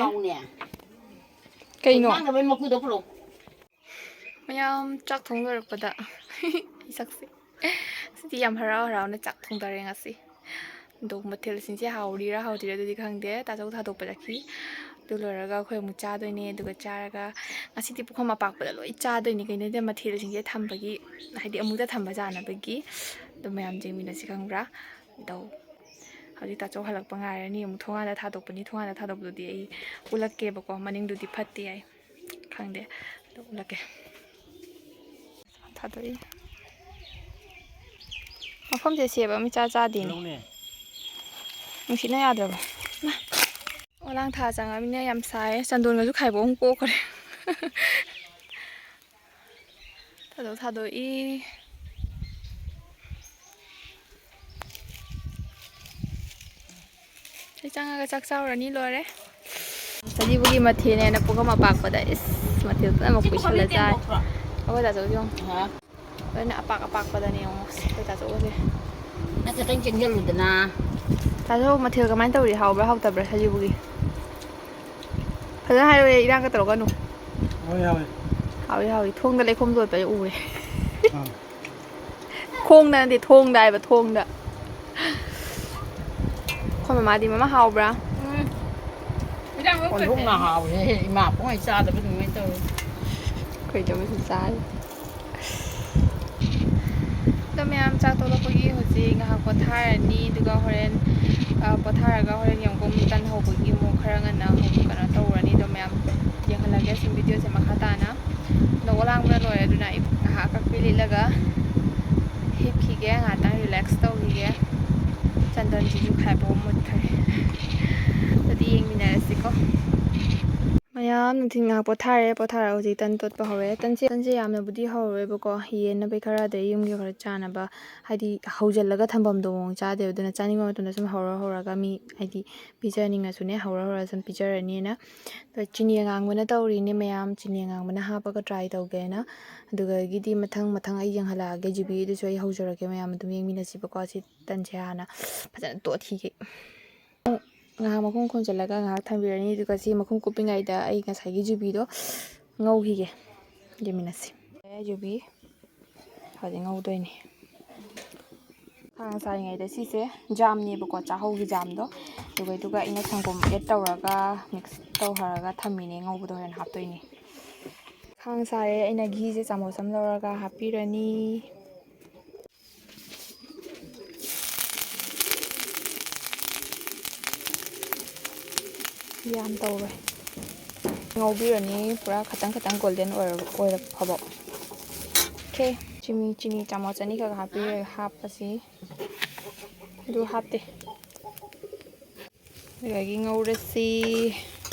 ꯀꯩꯅꯣ? ꯃꯌꯥꯝ ꯆꯥꯛ ꯊꯣꯡ ꯂꯣꯏꯔꯛꯄꯗ ꯏꯁꯛꯁꯦ꯫ ꯉꯁꯤꯗꯤ ꯌꯥꯝ ꯍꯔꯥꯎ ꯍꯔꯥꯎꯅ ꯆꯥꯛ ꯊꯣꯡꯗꯔꯦ ꯉꯁꯤ꯫ ꯑꯗꯣ ꯃꯊꯦꯜꯁꯤꯡꯁꯦ ꯍꯥꯎꯔꯤꯔꯥ ꯍꯥꯎꯇ꯭ꯔꯤꯔꯥ ꯑꯗꯨꯗꯤ ꯈꯪꯗꯦ꯫ ꯇꯥꯆꯧ ꯊꯥꯗꯣꯛꯄ ꯆꯠꯈꯤ꯫ ꯑꯗꯨ ꯂꯣꯏꯔꯒ ꯑꯩꯈꯣꯏ ꯑꯃꯨꯛ ꯆꯥꯗꯣꯏꯅꯦ꯫ ꯑꯗꯨꯒ ꯆꯥꯔꯒ ꯉꯁꯤꯗꯤ ꯄꯨꯈꯝ ꯑꯄꯥꯛꯄꯗ ꯂꯣꯏ ꯆꯥꯗꯣꯏꯅꯦ꯫ ꯀꯩꯅꯣꯗ ꯃꯊꯦꯜꯁꯤꯡꯁꯦ ꯊꯝꯕꯒꯤ, ꯍꯥꯏꯗꯤ ꯑꯃꯨꯛꯇ ꯊꯝꯕ ꯌꯥꯅꯕꯒꯤ꯫ ꯑꯗꯣ ꯃꯌꯥꯝ ꯌꯦꯡꯃꯤꯟꯅꯁꯤ ꯈꯪꯕ꯭ꯔꯥ? ꯑꯗꯣ ꯍꯧꯖꯤꯛ ꯇꯥꯆꯧ ꯍꯜꯂꯛꯄ ꯉꯥꯏꯔꯅꯤ꯫ ꯑꯃꯨꯛ ꯊꯣꯡꯒꯥꯟꯗ ꯊꯥꯗꯣꯛꯄꯅꯤ꯫ ꯊꯣꯡꯒꯥꯟꯗ ꯊꯥꯗꯣꯛꯄꯗꯨꯗꯤ ꯑꯩ ꯎꯠꯂꯛꯀꯦꯕꯀꯣ꯫ ꯃꯅꯤꯡꯗꯨꯗꯤ ꯐꯠꯇꯦ ꯍꯥꯏ꯫ ꯈꯪꯗꯦ꯫ ꯑꯗꯨ ꯎꯠꯂꯛꯀꯦ꯫ ꯊꯥꯗꯣꯛꯏ꯫ ꯃꯐꯝꯁꯦ ꯁꯦꯞ ꯑꯃ ꯏꯆꯥ ꯆꯥꯗꯦꯅꯦ꯫ ꯀꯩꯗꯧꯅꯦ? ꯅꯨꯡꯁꯤꯠꯅ ꯌꯥꯗ꯭ꯔꯕ꯫ ꯃꯥ꯫ ꯑꯣꯂꯥꯡ ꯊꯥ ꯆꯪꯉꯃꯤꯅ ꯌꯥꯝ ꯁꯥꯏꯌꯦ꯫ ꯆꯟꯗꯣꯟꯒꯁꯨ ꯈꯥꯏꯕ ꯑꯃꯨꯛ ꯄꯣꯛꯈ꯭ꯔꯦ꯫ ꯊꯥꯗꯣꯛ ꯊꯥꯗꯣꯛꯏ꯫ ꯑꯩ ꯆꯪꯉꯒ ꯆꯥꯛ ꯆꯥꯔꯨꯔꯅꯤ, ꯂꯣꯏꯔꯦ꯫ ꯁꯖꯤꯕꯨꯒꯤ ꯃꯊꯦꯜꯅꯦꯅ ꯄꯨꯈꯝ ꯑꯄꯥꯛꯄꯗ ꯏꯁ ꯃꯊꯦꯜ ꯄꯨꯝꯅꯃꯛ ꯄꯨꯏꯁꯜꯂ ꯆꯥꯔꯦ꯫ ꯑꯩꯈꯣꯏ ꯇꯥꯆꯧꯁꯦ ꯌꯦꯡꯉꯣ꯫ ꯂꯣꯏꯅ ꯑꯄꯥꯛ ꯑꯄꯥꯛꯄꯗꯅꯦ ꯌꯦꯡꯉꯣ ꯑꯩꯈꯣꯏ ꯇꯥꯆꯧꯒꯁꯦ꯫ ꯅꯪ ꯈꯤꯇꯪ ꯆꯦꯟꯁꯤꯜꯂꯨꯗꯅ꯫ ꯇꯥꯆꯧ ꯃꯊꯦꯜ ꯀꯃꯥꯏꯅ ꯇꯧꯔꯤ? ꯍꯥꯎꯕ꯭ꯔꯥ ꯍꯥꯎꯇꯕ꯭ꯔꯥ ꯁꯖꯤꯕꯨꯒꯤ? ꯐꯖꯅ ꯍꯥꯏꯔꯛꯑꯣ, ꯏꯔꯥꯡꯒ ꯇꯧꯔꯛꯀꯅꯨ꯫ ꯍꯥꯎꯋꯦ, ꯍꯥꯎꯋꯦ꯫ ꯍꯥꯎꯋꯦ, ꯍꯥꯎꯋꯦ꯫ ꯊꯣꯡꯗ ꯂꯩꯈꯣꯝ ꯇꯣꯠꯄ ꯑꯩ ꯎꯔꯦ꯫ ꯑꯥ꯫ ꯈꯣꯡꯗ ꯅꯠꯇꯦ, ꯊꯣꯡꯗ ꯍꯥꯏꯕ, ꯊꯣꯡꯗ꯫ ꯑꯩꯈꯣꯏ ꯃꯃꯥꯗꯤ, "ꯃꯃꯥ, ꯍꯥꯎꯕ꯭ꯔꯥ?" ꯎꯝ꯫ ꯏꯟꯖꯥꯡ ꯂꯣꯏ ꯑꯣꯟꯊꯣꯛꯅ ꯐꯖꯩ꯫ ꯍꯥꯎꯔꯦ꯫ ꯏꯃꯥ ꯄꯣꯛꯉꯩ ꯆꯥꯗꯕ ꯑꯗꯨꯃꯥꯏꯅ ꯇꯧꯋꯦ꯫ ꯑꯩꯈꯣꯏꯗꯣ ꯃꯁꯤ ꯆꯥꯔꯤ꯫ ꯑꯗꯣ ꯃꯌꯥꯝ ꯆꯥꯛ ꯇꯣꯛꯂꯛꯄꯒꯤ ꯍꯧꯖꯤꯛ ꯉꯥꯏꯍꯥꯛ ꯄꯣꯊꯥꯔꯅꯤ, ꯑꯗꯨꯒ ꯍꯣꯔꯦꯟ, ꯑ, ꯄꯣꯊꯥꯔꯒ ꯍꯣꯔꯦꯟ ꯌꯦꯡꯉꯨꯀꯣ, ꯑꯃꯨꯛ ꯇꯟ ꯍꯧꯕꯒꯤ ꯑꯃꯨꯛ ꯈꯔ ꯉꯟꯅ ꯑꯃꯨꯛ ꯀꯩꯅꯣ ꯇꯧꯔꯅꯤ꯫ ꯑꯗꯣ ꯃꯌꯥꯝ ꯌꯦꯡꯍꯜꯂꯒꯦ ꯁꯨꯝ ꯚꯤꯗꯤꯑꯣꯁꯦ ꯃꯈꯥ ꯇꯥꯅ꯫ ꯑꯗꯣ ꯑꯣꯂꯥꯡꯕꯅ ꯂꯣꯏꯔꯦ, ꯑꯗꯨꯅ ꯑꯩ ꯉꯥꯏꯍꯥꯛ ꯀꯛꯄꯤ ꯂꯤꯠꯂꯒ ꯍꯤꯞꯈꯤꯒꯦ, ꯉꯥꯏꯍꯥꯛꯇꯪ ꯔꯤꯂꯦꯛꯁ ꯇꯧꯈꯤꯒꯦ꯫ ꯆꯟꯗꯟꯁꯤꯁꯨ ꯈꯥꯏꯕ ꯃꯨꯠꯈ꯭ꯔꯦ꯫ ꯑꯗꯨꯗꯤ ꯌꯦꯡꯃꯤꯟꯅꯔꯁꯤꯀꯣ꯫ ꯃꯌꯥꯝ ꯅꯨꯡꯊꯤꯜ ꯉꯥꯏꯍꯥꯛ ꯄꯣꯊꯥꯔꯦ꯫ ꯄꯣꯊꯥꯔꯒ ꯍꯧꯖꯤꯛ ꯇꯟ ꯇꯣꯠꯄ ꯍꯧꯔꯦ꯫ ꯇꯟꯁꯦ, ꯇꯟꯁꯦ ꯌꯥꯝꯅꯕꯨꯗꯤ ꯍꯧꯔꯣꯏꯕꯀꯣ, ꯌꯦꯟꯅꯕꯩ ꯈꯔ, ꯑꯗꯩ ꯌꯨꯝꯒꯤ ꯈꯔ ꯆꯥꯅꯕ, ꯍꯥꯏꯗꯤ ꯍꯧꯖꯤꯜꯂꯒ ꯊꯝꯐꯝꯗꯣ ꯃꯑꯣꯡ ꯆꯥꯗꯦꯕ꯫ ꯑꯗꯨꯅ ꯆꯥꯅꯤꯡꯕ ꯃꯇꯝꯗ ꯁꯨꯝ ꯍꯧꯔ ꯍꯧꯔꯒ ꯃꯤ, ꯍꯥꯏꯗꯤ ꯄꯤꯖꯅꯤꯡꯉꯁꯨꯅꯦ, ꯍꯧꯔ ꯍꯧꯔ ꯁꯨꯝ ꯄꯤꯖꯔꯅꯤꯅ꯫ ꯑꯗꯣ ꯆꯤꯅꯤ ꯑꯉꯥꯡꯕꯅ ꯇꯧꯔꯤꯅꯦ ꯃꯌꯥꯝ, ꯆꯤꯅꯤ ꯑꯉꯥꯡꯕꯅ ꯍꯥꯞꯄꯒ ꯇ꯭ꯔꯥꯏ ꯇꯧꯒꯦꯅ꯫ ꯑꯗꯨꯗꯒꯤꯗꯤ ꯃꯊꯪ ꯃꯊꯪ ꯑꯩ ꯌꯦꯡꯍꯜꯂꯛꯑꯒꯦ, ꯌꯨꯕꯤꯗꯨꯁꯨ ꯑꯩ ꯍꯧꯖꯔꯛꯀꯦ, ꯃꯌꯥꯝ ꯑꯗꯨꯝ ꯌꯦꯡꯃꯤꯟꯅꯁꯤꯕꯀꯣ꯫ ꯁꯤ ꯇꯟꯁꯦ ꯍꯥꯟꯅ ꯐꯖꯅ ꯇꯣꯠꯈꯤꯒꯦ꯫ ꯉꯥꯏꯍꯥꯛ ꯃꯈꯨꯝ ꯈꯨꯝꯖꯤꯜꯂꯒ ꯉꯥꯏꯍꯥꯛ ꯊꯝꯕꯤꯔꯅꯤ꯫ ꯑꯗꯨꯒ ꯁꯤ ꯃꯈꯨꯝ ꯀꯨꯞꯄꯤꯉꯩꯗ ꯑꯩ ꯉꯁꯥꯏꯒꯤ ꯌꯨꯕꯤꯗꯣ ꯉꯧꯈꯤꯒꯦ꯫ ꯌꯦꯡꯃꯤꯟꯅꯁꯤ꯫ ꯌꯨꯕꯤ ꯍꯧꯖꯤꯛ ꯉꯧꯗꯣꯏꯅꯤ꯫ ꯈꯥꯡ ꯁꯥꯔꯤꯉꯩꯗ ꯁꯤꯁꯦ ꯖꯥꯝꯅꯦꯕꯀꯣ, ꯆꯥꯛꯍꯧꯒꯤ ꯖꯥꯝꯗꯣ꯫ ꯑꯗꯨꯒ, ꯑꯗꯨꯒ ꯑꯩꯅ ꯁꯪꯒꯣꯝ ꯑꯦꯗ ꯇꯧꯔꯒ ꯃꯤꯛꯁ ꯇꯧꯍꯔꯒ ꯊꯝꯃꯤꯅꯦ, ꯉꯧꯕꯗꯣ ꯍꯣꯔꯦꯟ ꯍꯥꯞꯇꯣꯏꯅꯦ꯫ ꯈꯥꯡ ꯁꯥꯔꯦ, ꯑꯩꯅ ꯘꯤꯁꯦ ꯆꯥꯃꯁ ꯑꯃ ꯂꯧꯔꯒ ꯍꯥꯞꯄꯤꯔꯅꯤ꯫ ꯌꯥꯝ ꯇꯧꯔꯣꯏ꯫ ꯉꯧꯕꯤꯔꯅꯤ ꯄꯨꯔꯥ ꯈꯇꯪ ꯈꯇꯪ ꯒꯣꯜꯗꯦꯟ ꯑꯣꯏꯔ-, ꯑꯣꯏꯔꯛ ꯐꯥꯎꯕ꯫ ꯑꯣꯀꯦ, ꯆꯤꯅꯤ, ꯆꯤꯅꯤ ꯆꯥꯃꯁ ꯑꯅꯤꯈꯛ ꯍꯥꯞꯄꯤꯔ-, ꯍꯥꯞꯄꯁꯤ꯫ ꯑꯗꯨ ꯍꯥꯞꯇꯦ꯫ ꯑꯗꯨꯗꯒꯤ ꯉꯧꯔꯁꯤ꯫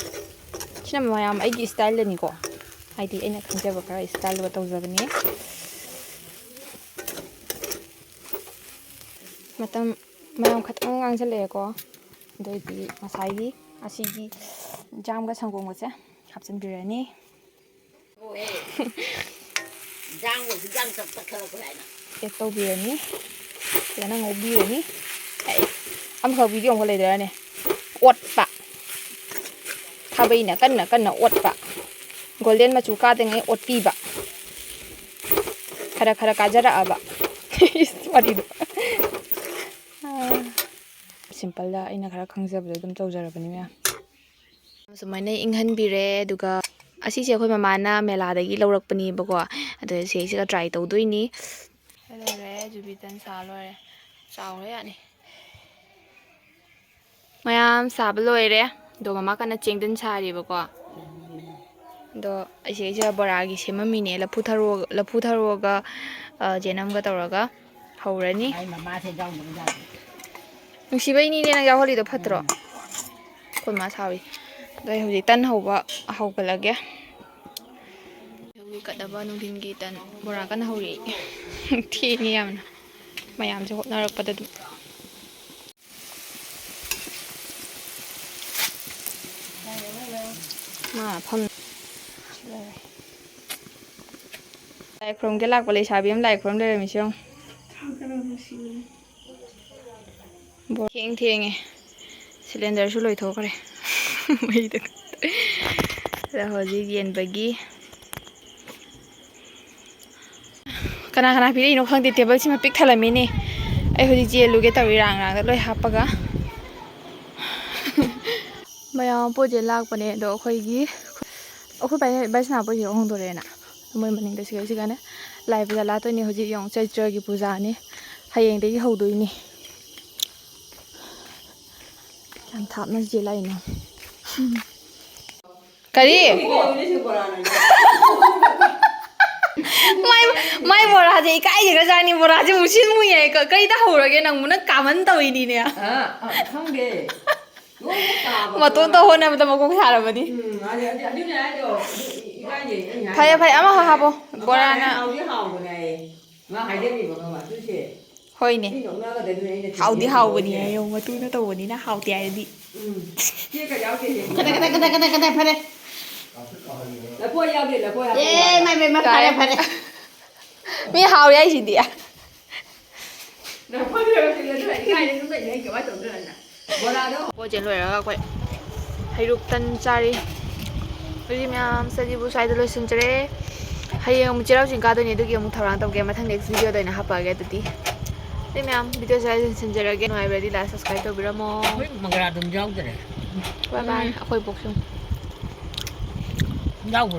ꯁꯤꯅ ꯃꯌꯥꯝ ꯑꯩꯒꯤ ꯏꯁꯇꯥꯏꯜꯗꯅꯤꯀꯣ, ꯍꯥꯏꯗꯤ ꯑꯩꯅ ꯈꯪꯖꯕ ꯈꯔ ꯏꯁꯇꯥꯏꯜꯗꯨꯒ ꯇꯧꯖꯕꯅꯤ꯫ ꯃꯇꯝ, ꯃꯌꯥꯝ ꯈꯇꯪ ꯉꯥꯡꯁꯤꯜꯂꯛꯑꯦꯀꯣ꯫ ꯑꯗꯨ ꯑꯣꯏꯗꯤ ꯉꯁꯥꯏꯒꯤ ꯑꯁꯤꯒꯤ ꯖꯥꯝꯒ ꯁꯪꯒꯣꯝꯒꯁꯦ ꯍꯥꯞꯆꯤꯟꯕꯤꯔꯅꯤ꯫ ꯑꯦꯗ ꯇꯧꯕꯤꯔꯅꯤ꯫ ꯐꯖꯅ ꯉꯧꯕꯤꯔꯅꯤ꯫ ꯑꯩ ꯑꯃꯈꯛ ꯚꯤꯗꯤꯑꯣ ꯑꯃꯈꯛ ꯂꯩꯗꯣꯏꯔꯅꯦ꯫ ꯑꯣꯠꯄ꯫ ꯈꯥꯕꯩꯅ ꯀꯟꯅ ꯀꯟꯅ ꯑꯣꯠꯄ꯫ ꯒꯣꯜꯗꯦꯟ ꯃꯆꯨ ꯀꯥꯗ꯭ꯔꯤꯉꯩ ꯑꯣꯠꯄꯤꯕ꯫ ꯈꯔ ꯈꯔ ꯀꯥꯖꯔꯛꯑꯕ꯫ ꯏꯁ, ꯋꯥꯔꯤꯗꯣ꯫ ꯑꯥ꯫ ꯁꯤꯝꯄꯜꯗ ꯑꯩꯅ ꯈꯔ ꯈꯪꯖꯕꯗꯣ ꯑꯗꯨꯝ ꯇꯧꯖꯔꯕꯅꯤ ꯃꯌꯥꯝ꯫ ꯁꯨꯃꯥꯏꯅ ꯏꯪꯍꯟꯕꯤꯔꯦ, ꯑꯗꯨꯒ ꯑꯁꯤꯁꯦ ꯑꯩꯈꯣꯏ ꯃꯃꯥꯅ ꯃꯦꯂꯥꯗꯒꯤ ꯂꯧꯔꯛꯄꯅꯦꯕꯀꯣ꯫ ꯑꯗꯣ ꯁꯤꯁꯤꯒ ꯇ꯭ꯔꯥꯏ ꯇꯧꯗꯣꯏꯅꯤ꯫ ꯂꯣꯏꯔꯦ, ꯖꯨꯕꯤ ꯇꯟ ꯁꯥ ꯂꯣꯏꯔꯦ꯫ ꯆꯥꯎꯔꯦ ꯌꯥꯅꯤ꯫ ꯃꯌꯥꯝ ꯁꯥꯕ ꯂꯣꯏꯔꯦ꯫ ꯑꯗꯣ ꯃꯃꯥ ꯀꯟꯅ ꯆꯦꯡꯗꯟ ꯁꯥꯔꯤꯕꯀꯣ꯫ ꯑꯗꯣ ꯑꯩꯁꯦ, ꯑꯩꯁꯦ ꯕꯣꯔꯥꯒꯤ ꯁꯦꯝꯃꯝꯃꯤꯅꯦ꯫ ꯂꯐꯨ ꯊꯔꯣ, ꯂꯐꯨ ꯊꯔꯣꯒ, ꯑ, ꯖꯦꯅꯝꯒ ꯇꯧꯔꯒ ꯍꯧꯔꯅꯤ꯫ ꯑꯩ ꯃꯃꯥꯁꯦ ꯌꯥꯎꯗꯕ ꯌꯥꯗꯦ꯫ ꯅꯨꯡꯁꯤꯕꯩꯅꯤꯅꯦ ꯅꯪ ꯌꯥꯎꯍꯜꯂꯤꯗꯣ, ꯐꯠꯇ꯭ꯔꯣ? ꯎꯝ꯫ ꯑꯩꯈꯣꯏ ꯃꯥ ꯁꯥꯎꯔꯤ꯫ ꯑꯗꯣ ꯑꯩ ꯍꯧꯖꯤꯛ ꯇꯟ ꯍꯧꯕ ꯍꯧꯒꯠꯂꯒꯦ꯫ ꯍꯧꯖꯤꯛ ꯀꯠꯅꯕ ꯅꯨꯡꯊꯤꯟꯒꯤ ꯇꯟ ꯕꯣꯔꯥ ꯀꯟꯅ ꯍꯧꯔꯤ꯫ ꯊꯦꯡꯉꯦ ꯌꯥꯝꯅ꯫ ꯃꯌꯥꯝꯁꯦ ꯍꯣꯠꯅꯔꯛꯄꯗ ꯑꯗꯨꯝ꯫ ꯃꯥ ꯐꯝ-, ꯂꯥꯏ ꯈꯨꯔꯨꯝꯒꯦ ꯂꯥꯛꯄ ꯂꯩꯁꯥꯕꯤ ꯑꯃ ꯂꯥꯏ ꯈꯨꯔꯨꯝ ꯂꯩꯔꯝꯃꯤꯁꯦ ꯌꯦꯡꯉꯨ꯫ ꯕꯣ-, ꯊꯦꯡ ꯊꯦꯡꯉꯦ꯫ ꯁꯤꯂꯤꯟꯗꯔꯁꯨ ꯂꯣꯏꯊꯣꯛꯈ꯭ꯔꯦ꯫ ꯃꯩꯗ꯫ ꯑꯗ ꯍꯧꯖꯤꯛ ꯌꯦꯟꯕꯒꯤ ꯀꯅꯥ ꯀꯅꯥ ꯄꯤꯔꯛꯏꯅꯣ ꯈꯪꯗꯦ, ꯇꯦꯕꯜꯁꯤꯃ ꯄꯤꯛ ꯊꯜꯂꯝꯃꯤꯅꯦ꯫ ꯑꯩ ꯍꯧꯖꯤꯛ ꯌꯦꯜꯂꯨꯒꯦ ꯇꯧꯔꯤ, ꯔꯥꯡ ꯔꯥꯡꯗ ꯂꯣꯏ ꯍꯥꯞꯄꯒ꯫ ꯃꯌꯥꯝ ꯄꯣꯠ ꯆꯩ ꯂꯥꯛꯄꯅꯦ, ꯑꯗꯣ ꯑꯩꯈꯣꯏꯒꯤ, ꯑꯩꯈꯣꯏ ꯕꯥꯏ-, ꯕꯥꯏꯁꯅꯥꯄꯨꯔꯁꯦ ꯍꯣꯡꯗꯣꯔꯛꯑꯦꯅ, ꯃꯣꯏ ꯃꯅꯤꯡꯗ ꯁꯤꯒ ꯁꯤꯒꯅꯦ ꯂꯥꯏ ꯄꯨꯖꯥ ꯂꯥꯠꯇꯣꯏꯅꯦ꯫ ꯍꯧꯖꯤꯛ ꯌꯦꯡꯉꯨ, ꯆꯩꯇ꯭ꯔꯒꯤ ꯄꯨꯖꯥꯅꯤ, ꯍꯌꯦꯡꯗꯒꯤ ꯍꯧꯗꯣꯏꯅꯤ꯫ ꯌꯥꯝ ꯊꯥꯞꯅ ꯆꯦꯜꯂꯛꯏꯅꯦ꯫ ꯀꯔꯤ? ꯃꯥꯏ, ꯃꯥꯏ ꯕꯣꯔꯥꯁꯦ ꯏꯀꯥꯏꯖꯈ꯭ꯔꯖꯥꯠꯅꯤ꯫ ꯕꯣꯔꯥꯁꯦ ꯃꯨꯁꯤꯟ ꯃꯨꯏꯌꯦ꯫ ꯀ-, ꯀꯔꯤꯗ ꯍꯧꯔꯒꯦ ꯅꯪꯕꯨ? ꯅꯪ ꯀꯥꯃꯟ ꯇꯧꯏꯅꯤꯅꯦ꯫ ꯑ, ꯑ, ꯈꯪꯗꯦ꯫ ꯂꯣꯏꯅ ꯀꯥꯕ ꯃꯇꯣꯝꯇ ꯕꯣꯔꯥ꯫ ꯍꯣꯠꯅꯕꯗ ꯃꯀꯣꯛ ꯁꯥꯔꯕꯅꯤ꯫ ꯎꯝ, ꯑꯗꯨ, ꯑꯗꯨ, ꯑꯗꯨꯅꯦ ꯍꯥꯏꯗꯣ꯫ ꯑꯗꯨ ꯏ-, ꯏꯀꯥꯏꯖꯩ꯫ ꯑꯩꯅ ꯐꯔꯦ, ꯍꯥꯏꯗꯣ꯫ ꯐꯔꯦ, ꯑꯃ ꯍꯥꯞꯄꯣ꯫ ꯃꯄꯥꯟ ꯕꯣꯔꯥꯅ ꯍꯥꯏ ꯍꯥꯎꯗꯤ ꯍꯥꯎꯕꯅꯦ ꯍꯥꯏꯌꯦ꯫ ꯃꯥ ꯍꯥꯏꯖꯔꯤꯕ ꯈꯪꯉꯕ? ꯑꯗꯨꯁꯦ꯫ ꯍꯣꯏꯅꯦ꯫ ꯃꯤ ꯅꯣꯛꯅꯒꯗꯣꯏꯗꯨꯅꯦ ꯑꯩꯅ ꯍꯥꯎꯗꯤ ꯊꯤꯔꯤꯁꯦ꯫ ꯍꯥꯎꯕꯅꯤ ꯍꯥꯏꯌꯣ, ꯃꯇꯨꯅ ꯇꯧꯕꯅꯤꯅ ꯍꯥꯎꯇꯦ ꯍꯥꯏꯔꯗꯤ꯫ ꯎꯝ꯫ ꯆꯦ ꯀ ꯌꯥꯎꯗꯦ ꯌꯦꯡꯉꯣ꯫ ꯀꯗꯥꯏ, ꯀꯗꯥꯏ, ꯀꯗꯥꯏ, ꯀꯗꯥꯏ, ꯀꯗꯥꯏ, ꯐꯔꯦ꯫ ꯂꯐꯣꯏ ꯌꯥꯎꯗꯦ, ꯂꯐꯣꯏ ꯍꯥꯞꯄ ꯑꯦ, ꯌꯥꯎꯗꯦ꯫ ꯃꯥꯏ ꯄꯦꯝꯃ, ꯐꯔꯦ, ꯌꯥꯔꯦ꯫ ꯐꯔꯦ꯫ ꯃꯤ ꯍꯥꯎꯔꯦ ꯍꯥꯏꯁꯤꯗꯤ꯫ ꯂꯐꯣꯏ ꯌꯥꯎꯗꯦ, ꯂꯐꯣꯏ ꯏꯀꯥꯏꯗ ꯑꯗꯨꯝ ꯂꯩꯅꯤ, ꯑꯩ ꯀꯃꯥꯏꯅ ꯇꯧꯗꯣꯏꯅꯣ ꯑꯩꯅ? ꯕꯣꯔꯥꯗꯣ꯫ ꯄꯣꯠ ꯆꯦꯟ ꯂꯣꯏꯔꯒ ꯑꯩꯈꯣꯏ ꯍꯩꯔꯨꯛ ꯇꯟ ꯆꯥꯔꯤ꯫ ꯑꯗꯨꯗꯤ ꯃꯌꯥꯝ, ꯁꯖꯤꯕꯨ ꯁ꯭ꯋꯥꯏꯗ ꯂꯣꯏꯁꯤꯟꯖꯔꯦ꯫ ꯍꯌꯦꯡ ꯑꯃꯨꯛ ꯆꯩꯔꯥꯎ ꯆꯤꯡ ꯀꯥꯗꯣꯏꯅꯦ, ꯑꯗꯨꯒꯤ ꯑꯃꯨꯛ ꯊꯧꯔꯥꯡ ꯇꯧꯒꯦ꯫ ꯃꯊꯪ next video ꯗ ꯑꯣꯏꯅ ꯍꯥꯞꯄꯛꯑꯒꯦ ꯑꯗꯨꯗꯤ꯫ ꯑꯩ ꯃꯌꯥꯝ ꯚꯤꯗꯤꯑꯣꯁꯦ ꯍꯥꯏꯖꯤꯟ ꯁꯤꯟꯖꯔꯒꯦ꯫ ꯅꯨꯡꯉꯥꯏꯕꯗꯤ ꯂꯥꯏꯛ ꯁꯕꯁꯀ꯭ꯔꯥꯏꯕ ꯇꯧꯕꯤꯔꯝꯃꯣ꯫ ꯑꯩꯈꯣꯏ ꯃꯪꯒ꯭ꯔꯥꯗꯨꯝ ꯌꯥꯎꯗ꯭ꯔꯦ꯫ ꯕꯥꯏ ꯕꯥꯏ꯫ ꯑꯩꯈꯣꯏ ꯕꯣꯛꯁꯤꯡ꯫ ꯌꯥꯎꯕ꯭ꯔꯣ?